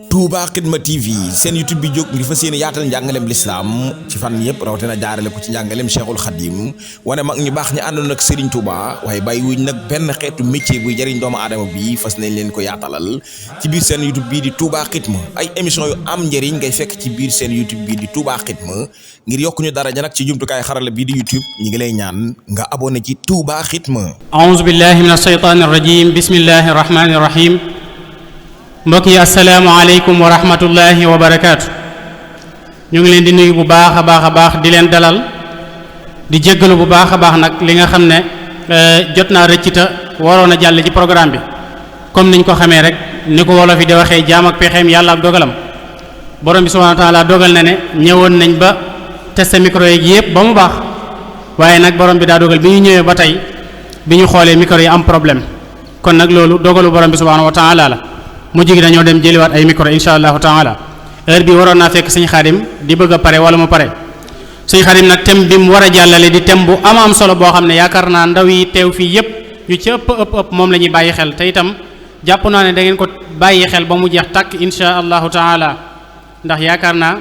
Touba Xidma TV seen YouTube bi jóg ngir fas yéene yaatal njàngaleem lislaam ci fan yëpp rawatina jaarale ko ci njàngaleem Cheikhul Khadim wane mag ñu baax ñi àndoon ak Serigne Touba waaye bàyyi wuñ nag benn xeetu métier buy jëriñ doomu aadama bi fas nañ leen ko yaatalal ci biir seen YouTube bii di Touba Xidma ay émission yu am njëriñ ngay fekk ci biir seen YouTube bii di Touba Xidma ngir yokku ñu daraja nag ci jumtukaay xarala bii di YouTube ñi ngi lay ñaan nga abonné ci Touba Xidma. A'uuzu billahi minash shaytaanir rajiim bismillahir rahmaanir rahiim. mbokk yi asalaamaaleykum wa rahmatullahi wa barakaatu. ñu ngi leen di nuyu bu baax a baax di leen dalal di jéggalu bu baax a baax nag li nga xam ne jot naa rëccita waroon a jàll ci programme bi comme niñ ko xamee rek ni ko wolof yi di waxee jaam ak pexeem yàlla ak dogalam borom bi subhanahu wa taala dogal na ne ñëwoon nañ ba tester micro yi yëpp ba mu baax waaye nag borom bi daa dogal bi ñu ñëwee ba tey bi ñu xoolee micro yi am problème kon nag loolu dogalu borom bi subhanahu wa taala la mujj gi dañoo dem jëliwaat ay micro insha allahu taala heure bi waroon naa fekk sëñ Xaadim di bëgg a pare wala mu pare sëñ Xaadim nag thème bi mu war a jàllale di thème bu am solo boo xam ne yaakaar naa ndaw yi teew fii yépp ñu ci ëpp moom la ñuy bàyyi xel te itam jàpp naa ne da ngeen ko bàyyi xel ba mu jeex tàkk insha allahu taala ndax yaakaar naa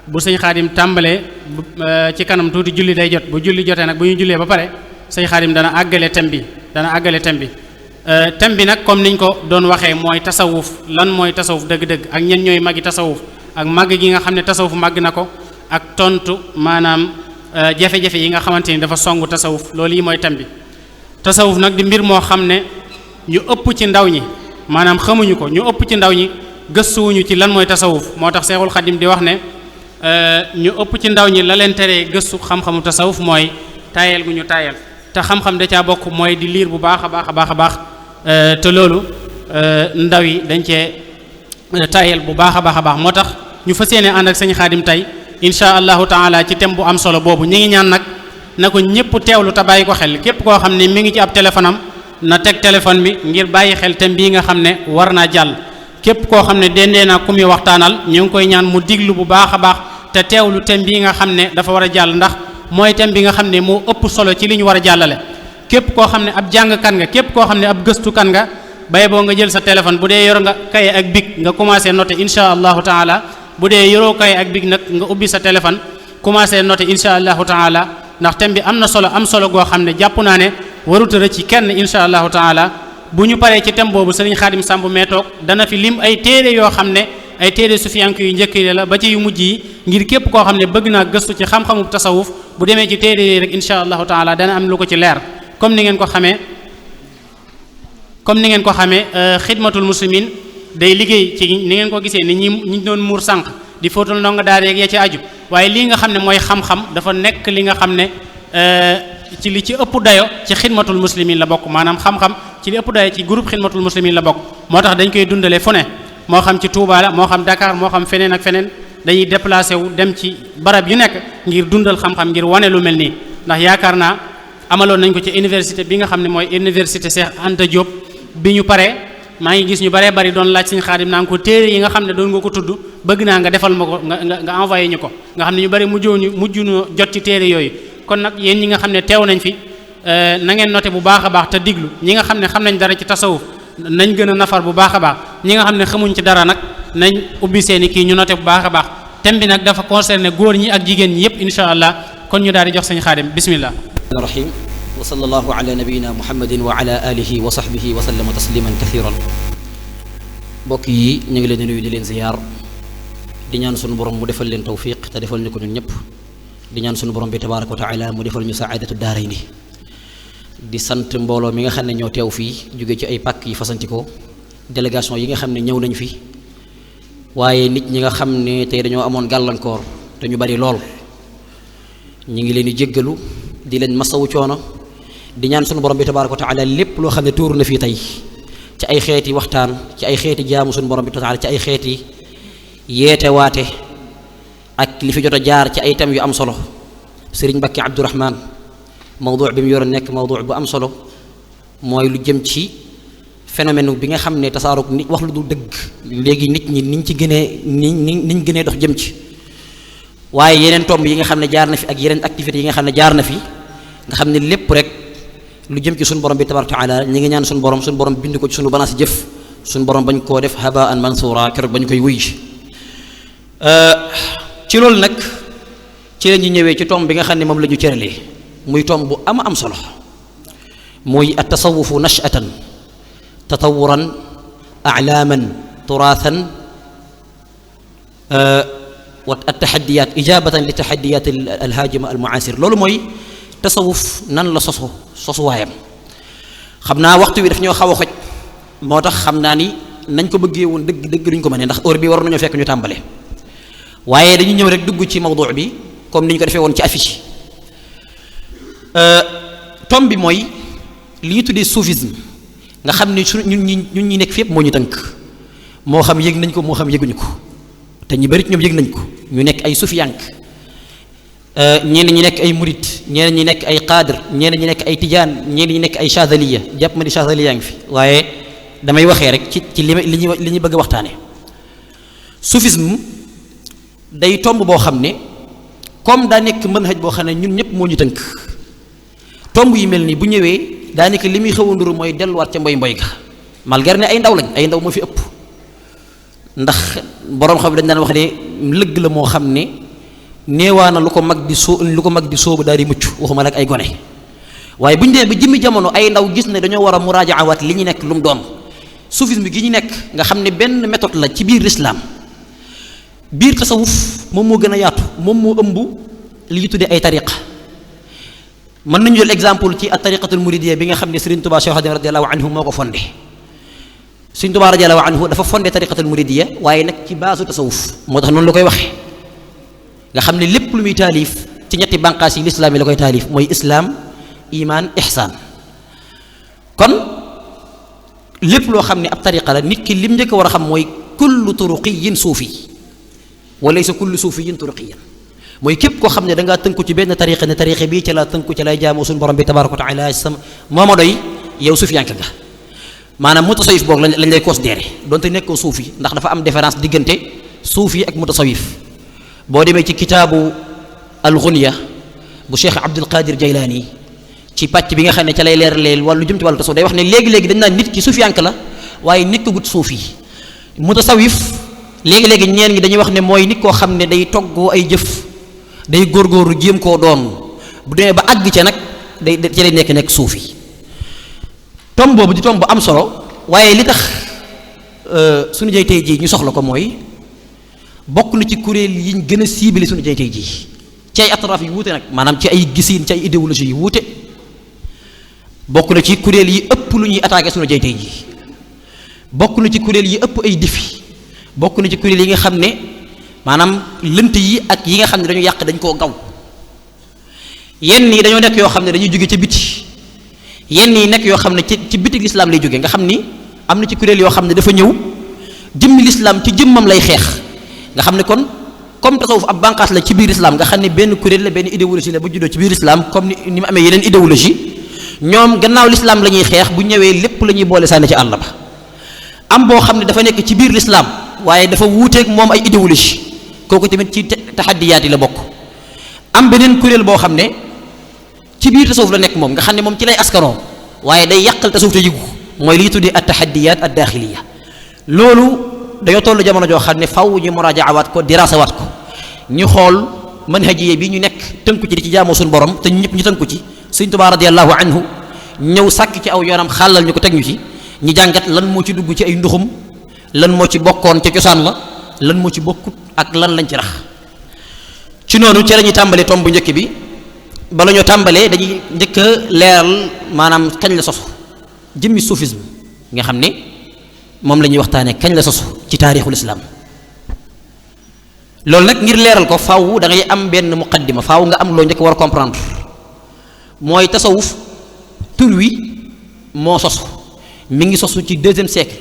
bu sëñ Xaadim tàmbalee ci kanam tuuti julli day jot bu julli jotee nag bu ñu jullee ba pare sëñ Xaadim dana àggale thème bi thème bi nag comme niñ ko doon waxee mooy tasawuf lan mooy tasawuf dëgg-dëgg ak ñen ñooy magi tasawuf ak màgg gi nga xam ne tasawuf màgg na ko ak tontu maanaam jafe-jafe yi nga xamante ni dafa songu tasawuf loolu yi mooy thème bi. tasawuf nag di mbir moo xam ne ñu ëpp ci ndaw ñi maanaam xamuñu ko ñu ëpp ci ndaw ñi gëstuwuñu ci lan mooy tasawuf moo tax Seexul Xadim di wax ne ñu ëpp ci ndaw ñi la leen teree gëstu xam-xamu tasawuf mooy taayal gu ñu taayal te xam-xam da caa bokk mooy di liir bu baax a baax te loolu ndaw yi dañ cee taayal bu baax a baax moo tax ñu fas yéene ànd ak sëñ Xaadim tey insha allahu taala ci thème bu am solo boobu ñu ngi ñaan nag na ko ñëpp teewlu te bàyyi ko xel képp koo xam ne mi ngi ci ab téléphone am na teg téléphone bi ngir bàyyi xel thème bii nga xam ne war naa jàll képp koo xam ne dendee naa ku muy waxtaanal ñu ngi koy ñaan mu diglu bu baax a baax te teewlu thème bii nga xam ne dafa war a jàll ndax mooy thème bi nga xam ne moo ëpp solo ci li ñu war a jàllale képp koo xam ne ab jàngkat nga képp koo xam ne ab gëstukan nga bay boo nga jël sa téléphone bu dee yor nga kaye ak bic nga commencé noter insha allahu taala bu dee yoroo kaye ak bic nag nga ubbi sa téléphone commencé noter insha allahu taala ndax thème bi am solo goo xam ne jàpp naa ne warut a rëcc ci kenn insha allahu taala bu ñu paree ci thème boobu sëriñ Xaadim Samb mee toog dana fi lim ay téere yoo xam ne ay téere sufiyank yu njëkk yi la ba ci yu mujj yi ngir képp koo xam ne bëgg naa gëstu ci xam-xamu tasawuf bu demee ci téere yi rek insha allahu taala dana am lu ko ci leer comme ni ngeen ko xamee xidmatul muslimin day liggéey ci ni ngeen ko gisee ni ñi doon muur sànq di fóotal ndongo daara yeeg ya ci aju waaye lii nga xam ne mooy xam-xam dafa nekk li nga xam ne ci li ci ëpp dayo ci xidmatul muslimin la bokk maanaam xam-xam ci li ëpp dayo ci groupe xidmatul muslimin la bokk moo tax dañ koy dundale fu ne moo xam ci Touba la moo xam Dakar moo xam feneen ak feneen dañuy déplacé wu dem ci barab yu nekk ngir dundal xam-xam ngir wane lu mel nii ndax yaakaar naa amaloon nañ ko ci université bi nga xam ne mooy université Cheikh Anta Diop bi ñu paree maa ngi gis ñu baree bari doon laaj Sëñ Xaadim naa ko téere yi nga xam ne doon nga ko tudd bëgg naa nga defal ma ko nga envoyé ñu ko nga xam ne ñu bari mujjuñu jot ci téere yooyu kon nag yéen ñi nga xam ne teew nañ fi na ngeen noté bu baax a baax te diglu ñi nga xam ne xam nañ dara ci tasawuf nañ gën a nafar bu baax a baax ñi nga xam ne xamuñ ci dara nag nañ ubbi seeni kii ñu noté bu baax a baax thème bi nag dafa concerné góor ñi ak jigéen ñi yépp insha allah kon ñu daal di jox Sëñ Xaadim bismillah rahim wa sallallahu ala nabiyyina muhammadin wa ala alihi wa sahbihi wa sallama tasliman kathiran mbokk yi ñu ngi leen di nuyu di leen ziyaar di ñaan sunu borom mu defal leen tawfiq te defal ñu ko ñun ñëpp di ñaan sunu borom bi tabaraka wa taala mu defal ñu saadatu daarayni di sant mbooloo mi nga xam ne ñoo teew fii jóge ci ay pàkk yi fasantikoo délégation yi nga xam ne ñëw nañ fi waaye nit ñi nga xam ne tey dañoo amoon gàllankoor te ñu bari lool ñu ngi leen di jéggalu di leen masawu coono di ñaan sunu borom bi tabaraka wa taala lépp loo xam ne tuuru na fii tey ci ay xeeti waxtaan ci ay xeeti jaamu sunu borom bi taala ci ay xeeti yeete waate ak li fi jot a jaar ci ay thèmes yu am solo Sëriñ Mbàkke Abdourahman mawdu bi mu yoroon nekk mawdu bu am solo mooy lu jëm ci phénomène bi nga xam ne tasaarug nit wax lu dul dëgg léegi nit ñi niñ ci gënee niñ gënee dox jëm ci waaye yeneen tomb yi nga xam ne jaar na fi ak yeneen activités yi nga xam ne jaar na fi nga xam ne lépp rek lu jëm ci suñu borom bi tabaraka taala ñi ngi ñaan suñu borom bind ko ci suñu balance jëf suñ borom bañ koo def habaan mansura keroog bañ koy wuy ci loolu nag ci la ñu ñëwee ci tomb bi nga xam ne moom la ñu cëralee muy tomb bu am solo muy at tasawufu nash'atan tatawuran a'laman turaathan wa at taxaddiyaat ijabatan li taxaddiyaat alhaajima almuasir loolu mooy tasawuf nan la sosuwaayam xam naa waxtu wi daf ñoo xaw a xoj moo tax xam naa ni nañ ko bëggee woon dëgg duñ ko mënee ndax heure bi war nañoo fekk ñu tàmbale waaye dañuy ñëw rek dugg ci mawdu bi comme ni ñu ko defee woon ci affiche tom bi mooy li ñu tuddee soufisme nga xam ni ñun ñi nekk fépp moo ñu tënk moo xam yëg nañ ko moo xam yëguñu ko te ñu bari ñoom yëg nañ ko ñu nekk ay sufiyank ñenn ñi nekk ay murit ñenn ñi nekk ay qaadir ñenn ñi nekk ay tijaan ñenn ñi nekk ay chazaliya jàpp ma di chazaliya ngi fi waaye damay waxee rek ci li ñu bëgg a waxtaane soufisme day tomb boo xam ne comme daa nekk manhaj boo xam ne ñun ñëpp moo ñu tënk tomb yi mel nii bu ñëwee daa nekk li muy xaw a nduru mooy delluwaat ca mboy ga malgré ne ay ndaw lañ ay ndaw moo fi ëpp ndax boroom xam dañ daan wax ne lëgg la moo xam ne neewaana lu ko mag di sóobu daal di mucc waxuma la ak ay gone waaye bu ñu demee ba jëmmi jamono ay ndaw gis ne dañoo war a muraajawaat li ñu nekk lu mu doon soufisme gi ñu nekk nga xam ne benn méthode la ci biir l'islam biir tasawuf moom moo gën a yaatu moom moo ëmb li ñu tuddee ay tariqa mën nañu jël exemple ci at tariqatul muridiyya bi nga xam ne Serigne Touba Cheikh Khadim radiyallahu anhu moo ko fondé Serigne Touba radiyallahu anhu dafa fondé tariqatul muridiyya waaye nag ci baasu tasawuf moo tax noonu la koy waxee nga xam ne lépp lu muy taalif ci ñetti bànqaas yi lislaam yi la koy taalif mooy islaam iman ihsaan kon lépp loo xam ne ab tariqa la nit ki lim njëkk a war a xam mooy kullu turuqiyin suufi wa laysa kullu suufiyin turuqiyan mooy képp koo xam ne da ngaa tënku ci benn tariqa ne tariqa bii ca la tënku ca lay jaamoo suñu borom bi tabaraka wa taala sama moo ma doy yow suufiyanke nga maanaam mutasawif boog lañ lay considéré donte nekkoo suufi ndax dafa am différence diggante suufi ak mutasawif boo demee ci kitaabu al-Ghunya bu Cheikh Abdul Qadir Jaylaani ci pàcc bi nga xam ne ca lay leeraleel wàllu jëm ci wàllu tasawuf day wax ne léegi-léegi dañ naan nit ki suufiyanke la waaye nekkagut suufi mutasawif léegi-léegi ñeen ñi dañuy wax ne mooy nit koo xam ne day toggoo ay jëf day góorgóorlu jéem koo doon bu demee ba àgg ca nag day ci lay nekk suufi tomb boobu di tomb bu am solo waaye li tax suñu jëy tey jii ñu soxla ko mooy bokk na ci kuréel yiñ gën a ciblé suñu jëy tey jii ci ay atraaf yi wuute nag maanaam ci ay gisiin ci ay idéologie yi wuute bokk na ci kuréel yi ëpp lu ñuy attaqué suñu jëy tey jii bokk na ci kuréel yi ëpp ay défi bokk na ci kuréel yi nga xam ne maanaam lënt yi ak yi nga xam ne dañu yàq dañ koo gaw yenn yi dañoo nekk yoo xam ne dañuy jóge ca biti yenn yi nekk yoo xam ne ci biti lislaam lay jóge nga xam ni am na ci kuréel yoo xam ne dafa ñëw jëmmi lislaam ci jëmmam lay xeex nga xam ne kon comme tasawuf ab bànqaas la ci biir islam nga xam ne benn kuréel la benn idéologie la bu juddoo ci biir islam comme ni mu amee yeneen idéologie ñoom gannaaw lislaam la ñuy xeex bu ñëwee lépp la ñuy boole sànni ci àll ba am boo xam ne dafa nekk ci biir lislaam waaye dafa wuuteeg moom ay idéologie kooku tamit ci taxaddiyaat yi la bokk am beneen kuréel boo xam ne ci biir tasawuf la nekk moom nga xam ne moom ci lay askanoo waaye day yàqal tasawuf te yëgu mooy li ñu tuddee at taxaddiyaat ad daaxiliya loolu dañoo toll jamono joo xam ne faw ñu muraajawaat ko diraasawaat ko ñu xool manhajiyya bi ñu nekk tënku ci di ci jaamoo suñu borom te ñëpp ñu tënku ci Sëriñ Tuubaa radiyallahu anhu ñëw sàkk ci aw yoonam xàllal ñu ko teg ñu ci ñu jàngat lan moo ci dugg ci ay nduxum lan moo ci bokkoon ca cosaan la lan moo ci bokkut ak lan lañ ci rax ci noonu ci la ñuy tàmbalee tomb bu njëkk bi bala ñoo tàmbalee dañuy njëkk a leeral maanaam kañ la sosu jëmmi soufisme nga xam ne moom la ñuy waxtaanee kañ la sosu ci taarixul islam loolu nag ngir leeral ko faaw da ngay am benn muqaddima faaw nga am loo njëkk war a comprendre mooy tasawuf tur wi moo sosu mi ngi sosu ci 2e siècle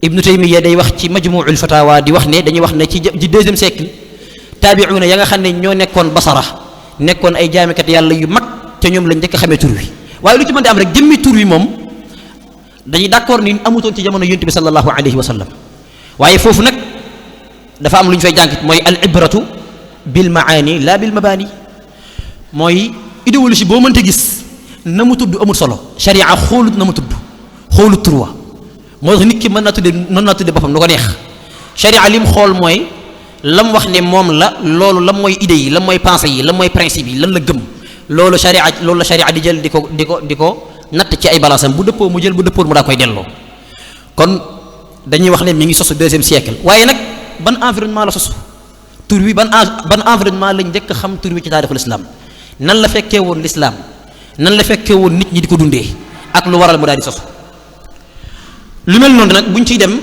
Ibnu Taymiya day wax ci majmuul fatawa di wax ne dañuy wax ne ci 2e siècle taabi'una ya nga xam ne ñoo nekkoon Basara nekkoon ay jaamikat yàlla yu mag te ñoom lañ njëkk a xamee tur wi waaye lu ci mën di am rek jëmmi tur wi moom dañuy d'accord ni amutoon ci jamono yonent bi sallallahu alayhi wa sallam waaye foofu nag dafa am lu ñu fay jànkit mooy al ibratu bil maani la bil mabani mooy idéologie boo mënta gis na mu tudd amul solo sharia xoolut na mu tudd xoolut turwa moo tax nit ki mën naa tudde boppam nu ko neex. sharia lim xool mooy lam wax ne moom la loolu lan mooy idée yi lan mooy pensée yi lan mooy principe yi lan la gëm loolu la sharia di jël di ko natt ci ay balaasam bu dëppoo mu jël bu dëppoo mu daa koy delloo. kon dañuy wax ne mi ngi sosu 2e siècle waaye nag ban environnement la sosu tur wi ban environnement lañ njëkk a xam tur wi ci taarixul islam nan la fekkee woon l'islam nan la fekkee woon nit ñi di ko dundee ak lu waral mu daal di sosu. lu mel noonu nag buñ ciy dem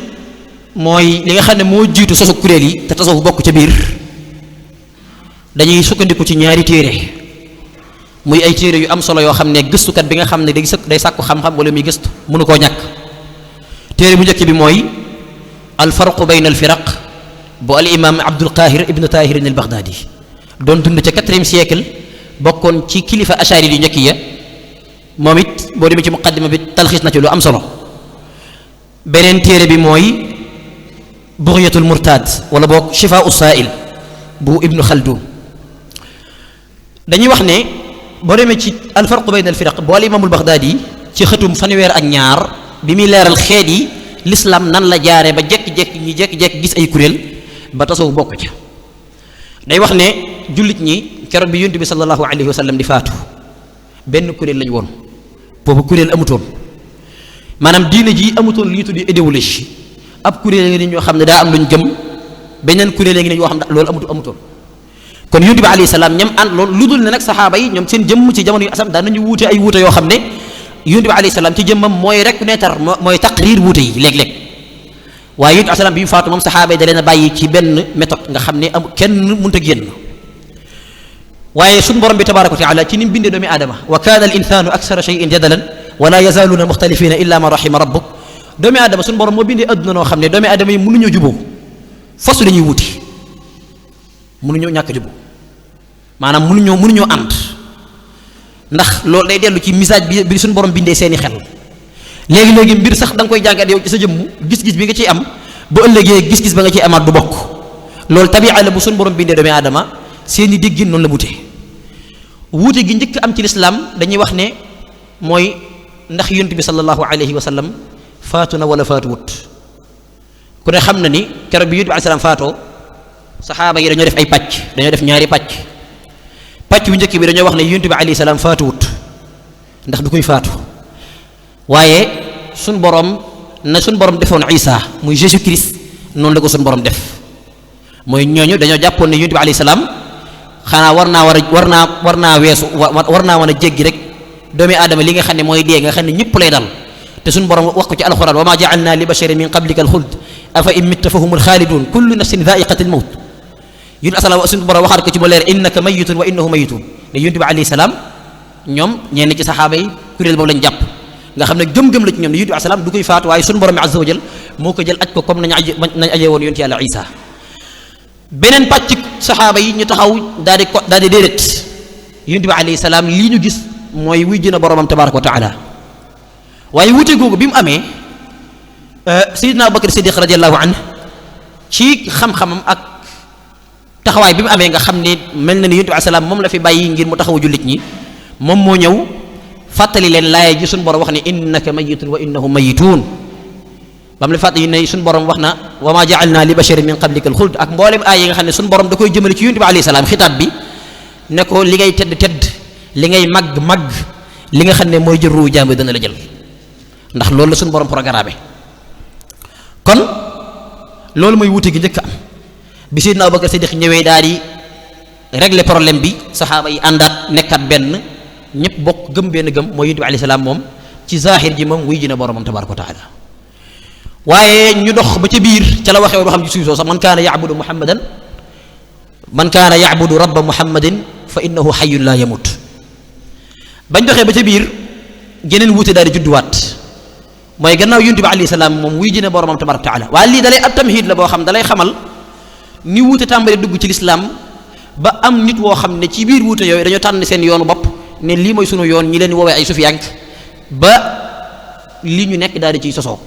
mooy li nga xam ne moo jiitu sosu kuréel yi te tasawuf bokk ca biir dañuy sukkandiku ci ñaari téere muy ay téere yu am solo yoo xam ne gëstukat bi nga xam ne day sàkku xam-xam wala muy gëstu mënu koo ñàkk. téere bu njëkk bi mooy al farqu bayna al firaq bu al imam Abdul Qahir ibnu Tahirin al Baghdadi doon dund ca 4e siècle bokkoon ci kilifa ashari yu njëkk ya moom it boo demee ci muqaddima bi talxiis na ci lu am solo. beneen téere bi mooy bughyatul murtad wala boog shifaa usail bu ibnu Khaldun dañuy wax ne boo demee ci al farqu bayna al firaq bu al imam al Baghdadi ci xëtum fanweer ak ñaar bi muy leeral xeet yi l'islam nan la jaaree ba jekki-jekki gis ay kuréel ba tasawuf bokk ca day wax ne jullit ñi keroog bi yonent bi sallallahu alayhi wa sallam di faatu benn kuréel lañu woon boobu kuréel amutoon maanaam diine ji amutoon li ñu tuddee idéologie ab kuréel ngi ni ñoo xam ne daa am luñ gëm beneen kuréel ngi ni ñoo xam ne loolu amutoon kon yonent bi alayhi salaam ñam ànd loolu lu dul ne nag saxaaba yi ñoom seen jëmm ci jamono yu asam daan nañu wuute ay wuute yoo xam ne yonent bi alayhi salaam ci jëmmam mooy reconnaître mooy taqrir wuute yi léeg-léeg waaye yonent bi salaam bi mu faatu moom saxaaba yi da leen a bàyyi ci benn méthode nga xam ne am kenn mënut a génn waaye suñu borom bi tabaaraka wa taala ci ni mu bindee doomi aadama wa kaana al insaanu aksara shay'in jadalan wala yazaaluuna muxtalifina illa ma rahima rabbuk doomi aadama suñu borom moo bindee adduna noo xam ne doomi aadama yi mënuñoo juboo fasu dañuy wuti mënuñoo ñàkk juboo maanaam mënuñoo ànd ndax loolu day dellu ci message bi suñu borom bindee seeni xel léegi mbir sax da nga koy jàngat yow ci sa jëmm gis-gis bi nga ciy am bu ëllëgee gis-gis ba nga ciy amaat du bokk loolu tabi'a la bu suñu borom bindee doomi aadama seeni déggin noonu la wuute gi njëkk am ci lislaam dañuy wax ne mooy ndax yonent bi sallallahu alayhi wa sallam faatu na wala faatuwut ku ne xam na ni keroog bi yonent bi alayhi salaam faatoo saxaaba yi dañoo def ay pàcc dañoo def ñaari pàcc bu njëkk bi dañoo wax ne yonent bi alayhi salaam faatuwut ndax du koy faatu waaye suñ borom defoon Isa muy Jésus Christ noonu la ko suñ borom def mooy ñooñu dañoo jàppoon ne yonent bi alayhi salaam xanaa war naa weesu war naa mën a jéggi rek doomi aadama li nga xam ne mooy dee nga xam ne ñëpp lay dal te suñu borom wax ko ci alxuraan wa ma ja'alna li basharin min qablika al-xuld afa in mitta fa humul xaalidun kullu nafsin dha'iqatul mawt yun asalaam suñu borom waxaat ko ci mu leer innaka mayitun wa innahum mayitun ne yonent bi alayhi salaam ñoom ñenn ci saxaaba yi kuréel boobu lañ jàpp nga xam ne gëm-gëm la ci ñoom ne yonent bi salaam du koy faatu waaye suñu borom bi azza wa jal moo ko jël aj ko comme nañ ajee woon yonent yàlla Isa beneen pàcc saxaaba yi ñu taxaw daal di déedéet yonent bi alayhi salaam lii ñu gis mooy wuy jëna boromam tabaraka wa taala waaye wuute googu bi mu amee Seydina Abubakar Siddiq radiallahu anhu ci xam-xamam ak taxawaay bi mu amee nga xam ne mel na ni yonent bi alayhi salaam moom la fi bàyyi ngir mu taxawu jullit ñi moom moo ñëw fàttali leen laaya ji suñu borom wax ne innaka mayitun wa innahum mayitun ba mu la fàttali ne suñu borom wax na wa ma ja'alna li basharin min qablika al xuld ak mboolem aay yi nga xam ne suñu borom da koy jëmale ci yonent bi alayhi salaam xitaab bi ne ko li ngay tedd li ngay màgg li nga xam ne mooy jël ruu jàmb dana la jël ndax loolu la suñu borom programme kon loolu mooy wuute gi njëkk am bi Seydina Abubakar Siddiq ñëwee daal di régler problème bi saxaaba yi àndaat nekkat benn ñëpp bokk gëm benn gëm mooy yonent bi alayhi salaam moom ci zahir ji moom wuy ji na boromam tabaraka wa taala waaye ñu dox ba ca biir ca la waxee woon xam ci suuf soo sax man kaana ya'budu rabba muhammadin fa innahu hayyun la yamut bañ doxee ba ca biir geneen wuute daal di judduwaat mooy gannaaw yonent bi alayhi salaam moom wuy ji na boromam tabaraka wa taala waaye lii dalay ab tamhid la boo xam dalay xamal ni wuute tàmbali dugg ci lislaam ba am nit woo xam ne ci biir wuute yooyu dañoo tànn seen yoonu bopp ne lii mooy sunu yoon ñi leen woowee ay sufiyank ba lii ñu nekk daal di ciy sosoo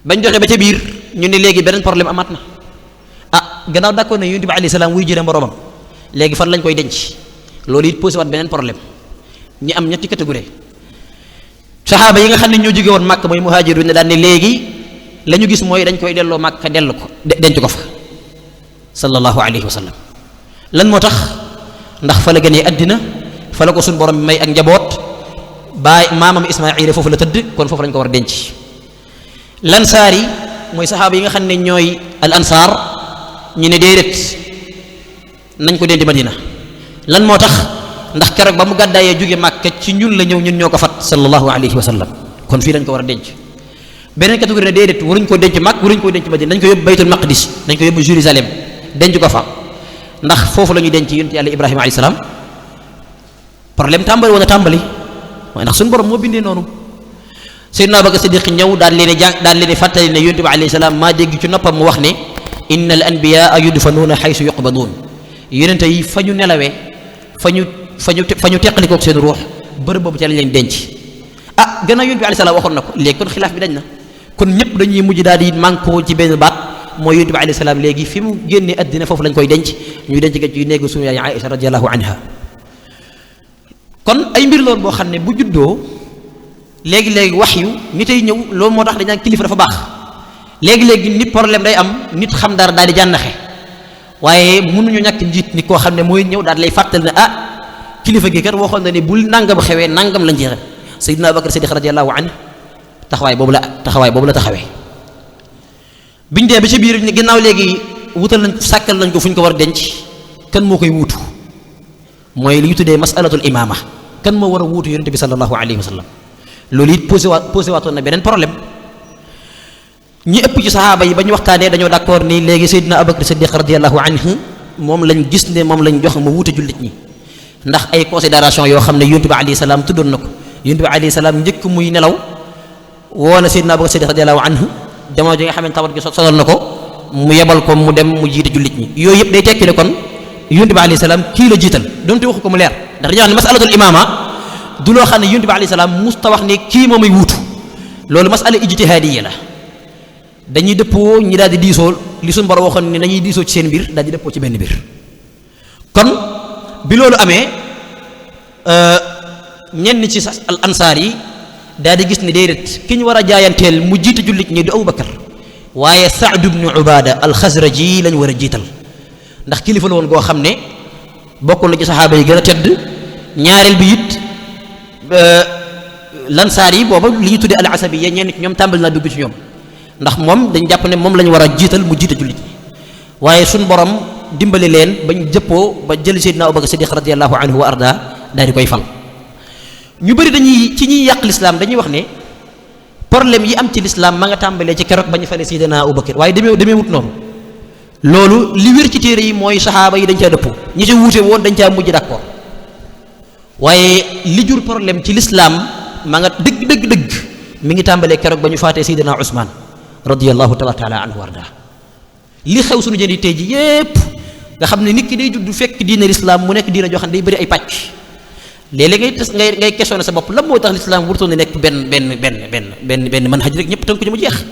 bañ doxee ba ca biir ñu ne léegi beneen problème amaat na gannaaw d'accord ne yonent bi alayhi salaam wuy jëne boromam léegi fan lañ koy denc loolu it posé waat beneen problème ñi am ñetti catégorie saxaaba yi nga xam ne ñoo jóge woon Màkka mooy muhaajiruun ne daan ne léegi la ñu gis mooy dañ koy delloo Màkka dellu ko denc ko fa sallallahu alayhi wa sallam. lan moo tax ndax fa la gënee àddina fa la ko suñu borom bi may ak njaboot baay maamam Ismaayil foofu la tëdd kon foofu lañ ko war a denc. lansaar yi mooy saxaaba yi nga xam ne ñooy al ansaar ñu ne déedéet nañ ko denc Madina. lan moo tax ndax keroog ba mu gàddaayee jóge Màkka ci ñun la ñëw ñun ñoo ko fat sallallahu alayhi wa sallam kon fii lañ ko war a denc. beneen catégorie ne déedéet waruñ ko denc Màkka waruñ ko denc Madina nañ ko yóbbu baytul maqdis nañ ko yóbbu Jérusalem denc ko fa ndax foofu la ñuy denc yonent yàlla Ibrahima alayhi salaam. problème tàmbali wala tàmbali mooy ndax suñu borom moo bindee noonu. Seydina Abubakar Siddiq ñëw daal leen fàttali ne yonent bi alayhi salaam maa dégg ci noppam mu wax ne inna al anbiyaa yudfanuuna xaysu yuqbaduun yonent yi fa ñu nelawee fa ñu teqalikook seen ruux bërëb boobu ca lañ leen denc. gannaaw yonent bi alayhi salaam waxoon na ko léegi kon xilaaf bi dañ na kon ñëpp dañuy mujj daal di mànkoo ci benn baat mooy yonent bi alayhi salaam léegi fi mu génnee àddina foofu lañ koy denc ñuy denc ga ci néegu suñu yaay Aïcha radiyallahu anha. kon ay mbir loolu boo xam ne bu juddoo léegi-léegi wax yu nit ay ñëw loolu moo tax dañ naan kilifa dafa baax léegi-léegi nit problème day am nit xam dara daal di jànnaxe waaye mënuñu ñàkk njiit nit koo xam ne mooy ñëw daal lay fàttal ne kilifa gi kat waxoon na ne bul nangam xewee nangam lañ jeexal. Seydina Abubakar Siddiq radiyallahu anhu taxawaay boobu la taxawee biñ dee ba ci biir ginnaaw léegi wutal nañ sàkkal nañ ko fu ñu ko war a denc kan moo koy wuutu mooy li ñu tuddee masalatul imaama kan moo war a wuutu yonente bi sallallahu alayhi wa sallam. loolu it posé waatoon na beneen problème ñi ëpp ci saxaaba yi ba ñu waxtaanee dañoo d'accord ni léegi Seydina Abubakar Siddiq radiyallahu anhu moom lañ gis ne moom lañ jox ma wuute jullit ñi ndax ay considération yoo xam ne yonent bi alayhi salaam tuddoon na ko. yonent bi alayhi salaam njëkk muy nelaw woo na Seydina Abubakar Siddiq radiyallahu anhu jamono ji nga xam ne tawat gi sonal na ko mu yebal ko mu dem mu jiite jullit ñi yooyu yëpp day tekki ne kon yonent bi alayhi salaam kii la jiital donte waxu ko mu leer ndax dañuy wax ne masalatul imaama du loo xam ne yonent bi alayhi salaam musta wax ne kii moom ay wuutu loolu masala ijtihaadiyya la dañuy dëppoo ñi daal di diisoo li suñu borom waxoon ne dañuy diisoo ci seen mbir daal di dëppoo ci benn mbir. kon bi loolu amee ñenn ci al ansaar yi daal di gis ne déedéet ki ñu war a jaayanteel mu jiite jullit ñi du Abubakar waaye Saad ibnu Ubaada al Xasraji lañ war a jiital ndax kilifa la woon goo xam ne bokkul na ci saxaaba yi gën a tedd ñaareel bi it lansaar yi booba li ñu tuddee al asabiyya ñenn ci ñoom tàmbali naa dugg ci ñoom ndax moom dañ jàpp ne moom la ñu war a jiital mu jiite jullit ñi waaye suñ borom dimbali leen bañ jëppoo ba jël Seydina Abubakar Siddiq radiyallahu anhu wa arda daal di koy fal. ñu bëri dañuy ci ñuy yàq lislaam dañuy wax ne problème yi am ci lislaam ma nga tàmbalee ci keroog ba ñu fale Seydina Abubakar waaye demee wut noonu loolu li wér ci téere yi mooy saxaaba yi dañ caa dëppoo ñi ci wuute woon dañ caa mujj d'accord waaye li jur problème ci lislaam ma nga dëgg mi ngi tàmbalee keroog ba ñu faatee Seydina Usmaan radiyallahu taala anhu warda li xew suñu jëndi tey ji yépp nga xam ne nit ki day judd fekk diine lislaam mu nekk diine joo xam ne day bëri ay pàcc léeg-léeg ngay questionné sa bopp lan moo tax lislaam wartoon ne nekk benn manhaj rek ñëpp tënk ko ci mu jeex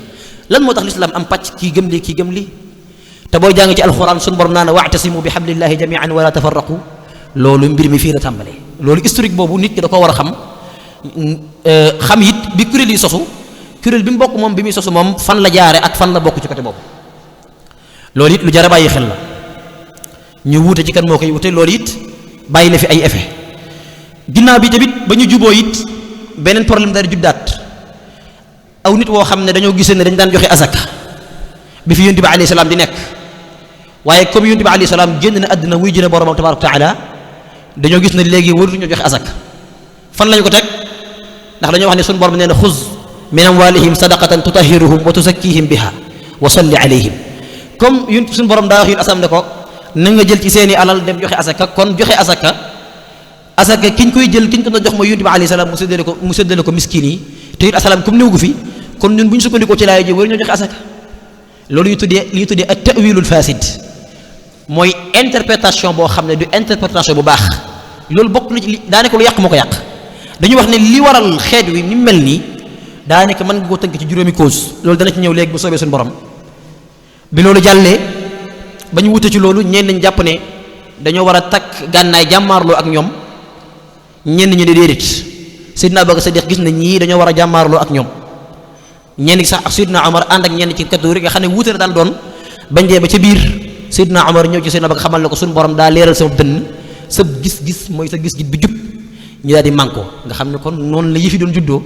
lan moo tax lislaam am pàcc kii gëm lii te booy jàng ci alxuraan suñu borom naa ne wa'tasimu bi hablillahi jami'an wala tafarraqu loolu mbir mi fii la tàmbalee loolu historique boobu nit ki da ko war a xam it bi kuréel yi sosu kuréel bi mu bokk moom bi muy sosu moom fan la jaare ak fan la bokk ci côté boobu loolu it lu jar a bàyyi xel la ñu wuute ci kan moo koy wute loolu it bàyyi na fi ay effet ginnaaw bi tamit ba ñu juboo it beneen problème daal di juddaat aw nit woo xam ne dañoo gisee ne dañ daan joxe azaka bi fi yonent bi alayhi salaam di nekk waaye comme yonent bi alayhi salaam génn na àddina wuy jëne boromam tabaaraka wa taala dañoo gis ne léegi waruñu joxe azaka fan lañu ko teg ndax dañoo wax ne suñu borom nee na xuz min amwalihim sadaqatan tutahhiruhum wa tuzakkihim biha wa salli alayhim comme yun suñu borom daa wax yun asam ne ko na nga jël ci seeni alal dem joxe asaka kon joxe asaka kiñ koy jël kiñ ko doon jox mooy yonent bi alayhi salaam mu séddale ko miskin yi te it asalaam comme néew gu fi kon ñun bu ñu sukkandikoo ci laay ji waruñoo joxe asaka loolu ñu tuddee at ta'wilul fasid mooy interprétation boo xam ne du interprétation bu baax loolu bokk na ci li daanaka lu yàq moo ko yàq dañuy wax ne li waral xeet wi ni mel nii daanaka mën nga koo tënk ci juróomi cause loolu dana ci ñëw léegi bu soobee suñu borom bi loolu jàllee ba ñu wute ci loolu ñenn ñi jàpp ne dañoo war a takk gànnaay jàmmaarloo ak ñoom ñenn ñi ne déedéet Seydina Abubakar Sadiq gis na ñii dañoo war a jàmmaarloo ak ñoom ñenn gi sax ak Seydina Omar ànd ak ñenn ci catégorie nga xam ne wuute na daan doon bañ dee ba ca biir Seydina Omar ñëw ci Seydina Abubakar xamal ne ko suñu borom daa leeral sama dënn sa gis-gis mooy sa gis-gis bi jub ñu daal di mànkoo nga xam ne kon noonu la yëfi doon juddoo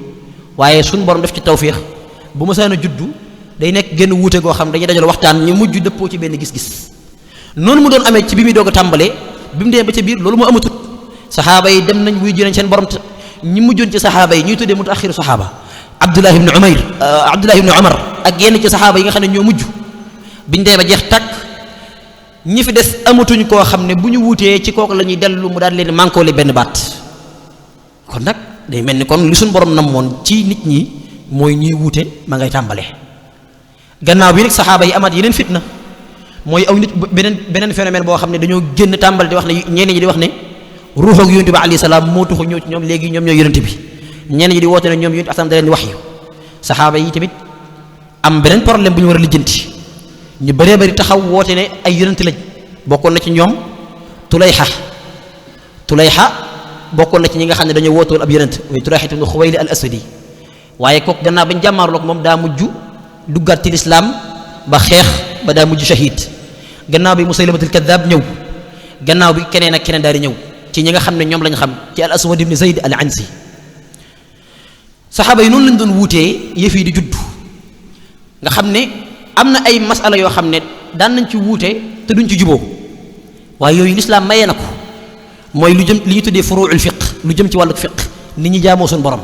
waaye suñu borom def ci tawféex bu ma saan a juddu day nekk génn wuute goo xam dañuy dajal waxtaan ñu mujj dëppoo ci benn gis-gis noonu mu doon amee ci bi muy doog a tàmbalee bi mu dee ba ca biir loolu moo amatut saxaaba yi dem nañ wuy ji nañ seen borom ñi mujjoon ci saxaaba yi ñuy tuddee mutaaxiru saxaaba Abdullah ibn Umar ak yenn ci saxaaba yi nga xam ne ñoo mujj biñ dee ba jeex tàkk ñi fi des amatuñ koo xam ne bu ñu wuutee ci kooku la ñuy dellu mu daal leen mànkoole benn baat kon nag day mel ni kon li suñ borom namoon ci nit ñi mooy ñuy wuute ma ngay tàmbalee gannaaw bi nag saxaaba yi amaat yeneen fitna mooy aw nit beneen phénomène boo xam ne dañoo génn tàmbale di wax ne ñenn ñi di wax ne ruux ak yonent bi alayhi salaam moo tuxu ñëw ci ñoom léegi ñoom ñooy yonent bi ñenn ñi di woote ne ñoom yonent asalaam da leen di wax yu saxaaba yi tamit am beneen problème bu ñu war a lijjanti ñu bëree bëri taxaw woote ne ay yonent lañ bokkoon na ci ñoom Tulayha bokkoon na ci ñi nga xam ne dañoo wootoon ab yonent mooy Tulayha ibn Xuwayli al Asadi waaye kooku gannaaw bañ jàmmaarloog moom daa mujj duggaat ci lislaam ba xeex ba daa mujj shahid gannaaw bi Musaylamatul Kaddaab ñëw gannaaw bi keneen ak keneen daal di ñëw ci ñi nga xam ne ñoom lañ xam ci al Aswad ibn Zayd al Ansi saxaaba yi noonu lañ doon wuutee yëf yi di judd nga xam ne am na ay masala yoo xam ne daan nañ ci wuute te duñ ci juboo waaye yooyu lislaam mayee na ko mooy lu jëm li ñu tuddee furuul fiq lu jëm ci wàllu fiq nit ñi jaamoo suñu borom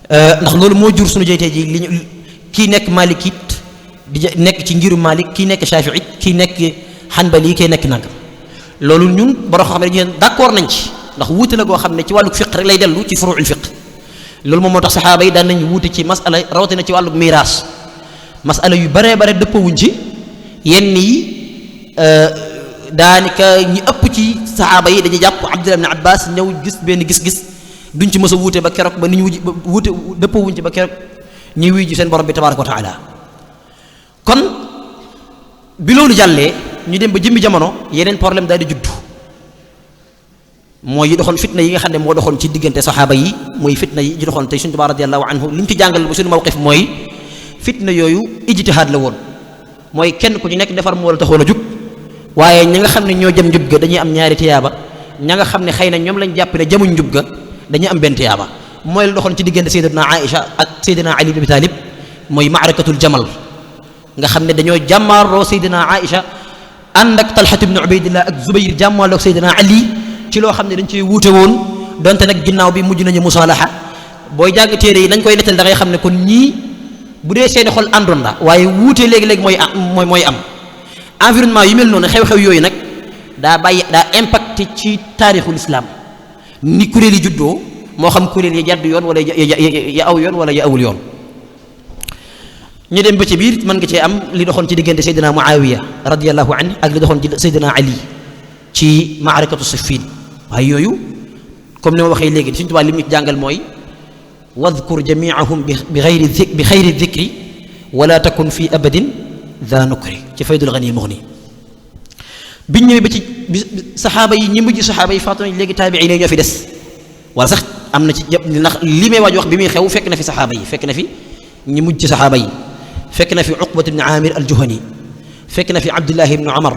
ndax loolu moo jur suñu jeytee ji li ñu kii nekk malikit di nekk ci ngiru malik kii nekk shafiit kii nekk xanbali kii nekk nangam loolu ñun borom xam ne dañu d'accord nañ ci ndax wuute la goo xam ne ci wàllu fiq rek lay dellu ci furuul fiq loolu moom moo tax saxaaba yi daan nañ wuute ci masala rawatina ci wàllu miraas masala yu baree bare dëppawuñ ci yenn yi daanaka ñi ëpp ci saxaaba yi dañuy jàpp Abdullah ibn Abbas ñëw gis benn gis-gis duñ ci mës a wuute ba keroog ba ni ñu wuute dëppawuñ ci ba keroog ñuy wuy ji seen borom bi tabaraka wa taala kon bi loolu jàllee ñu dem ba jëmmi jamono yeneen problème daal di judd mooy yi doxoon fitna yi nga xam ne moo doxoon ci diggante saxaaba yi mooy fitna yi doxoon tey suñu Tuubaa radiyallahu anhu li ñu ci jàngal ba suñu mawqif mooy fitna yooyu ijtihaad la woon mooy kenn ku ci nekk defar moo la taxoon a jug waaye ña nga xam ne ñoo jëm njub ga dañuy am ñaari tiyaaba ña nga xam ne xëy na ñoom lañ jàpp ne jëmuñ njub ga dañuy am benn tiyaaba mooy la doxoon ci diggante sayyidatuna Aïcha ak sayyidina Ali ibn Abi Talib mooy maarakatul jamal nga xam ne dañoo jàmmaarloo sayyidina Aïcha ànd ak Talhat ibn Ubaydillah ak Zubayr jàmmaarloo ak sayyidina Ali ci loo xam ne dañ cee wuute woon donte nag ginnaaw bi mujj nañu musaalaha booy jàng téere yi dañ koy nettal da ngay xam ne kon ñii bu dee seeni xol àndoon la waaye wuute léegi-léegi mooy am environnement yu mel noonu xew-xew yooyu nag daa impacté ci taarixul islam ni kuréel yi juddoo moo xam kuréel ya jàdd yoon wala ya aw yoon wala ya awul yoon ñu dem ba ci biir mën nga cee am li doxoon ci diggante Seydina Muawiya radiyallahu anhu ak li doxoon ci Seydina Ali ci maarakatu Siffin waaye yooyu comme ni ma waxee léegi Sëriñ Tuubaa li mu jàngal mooy wadkur jamiahum bi xayri dikri wala takun fi abadin daa nukri ci faydul ghani mughni biñ ñëwee ba ci saxaaba yi ñi mujj saxaaba yi faatu nañ léegi taabiin yi ñoo fi des wala sax am na ci ndax li may waaj wax bi muy xew fekk na fi saxaaba yi fekk na fi ñi mujj ci saxaaba yi fekk na fi Uqbat ibn Amir al-Juhani fekk na fi Abdullah ibn Umar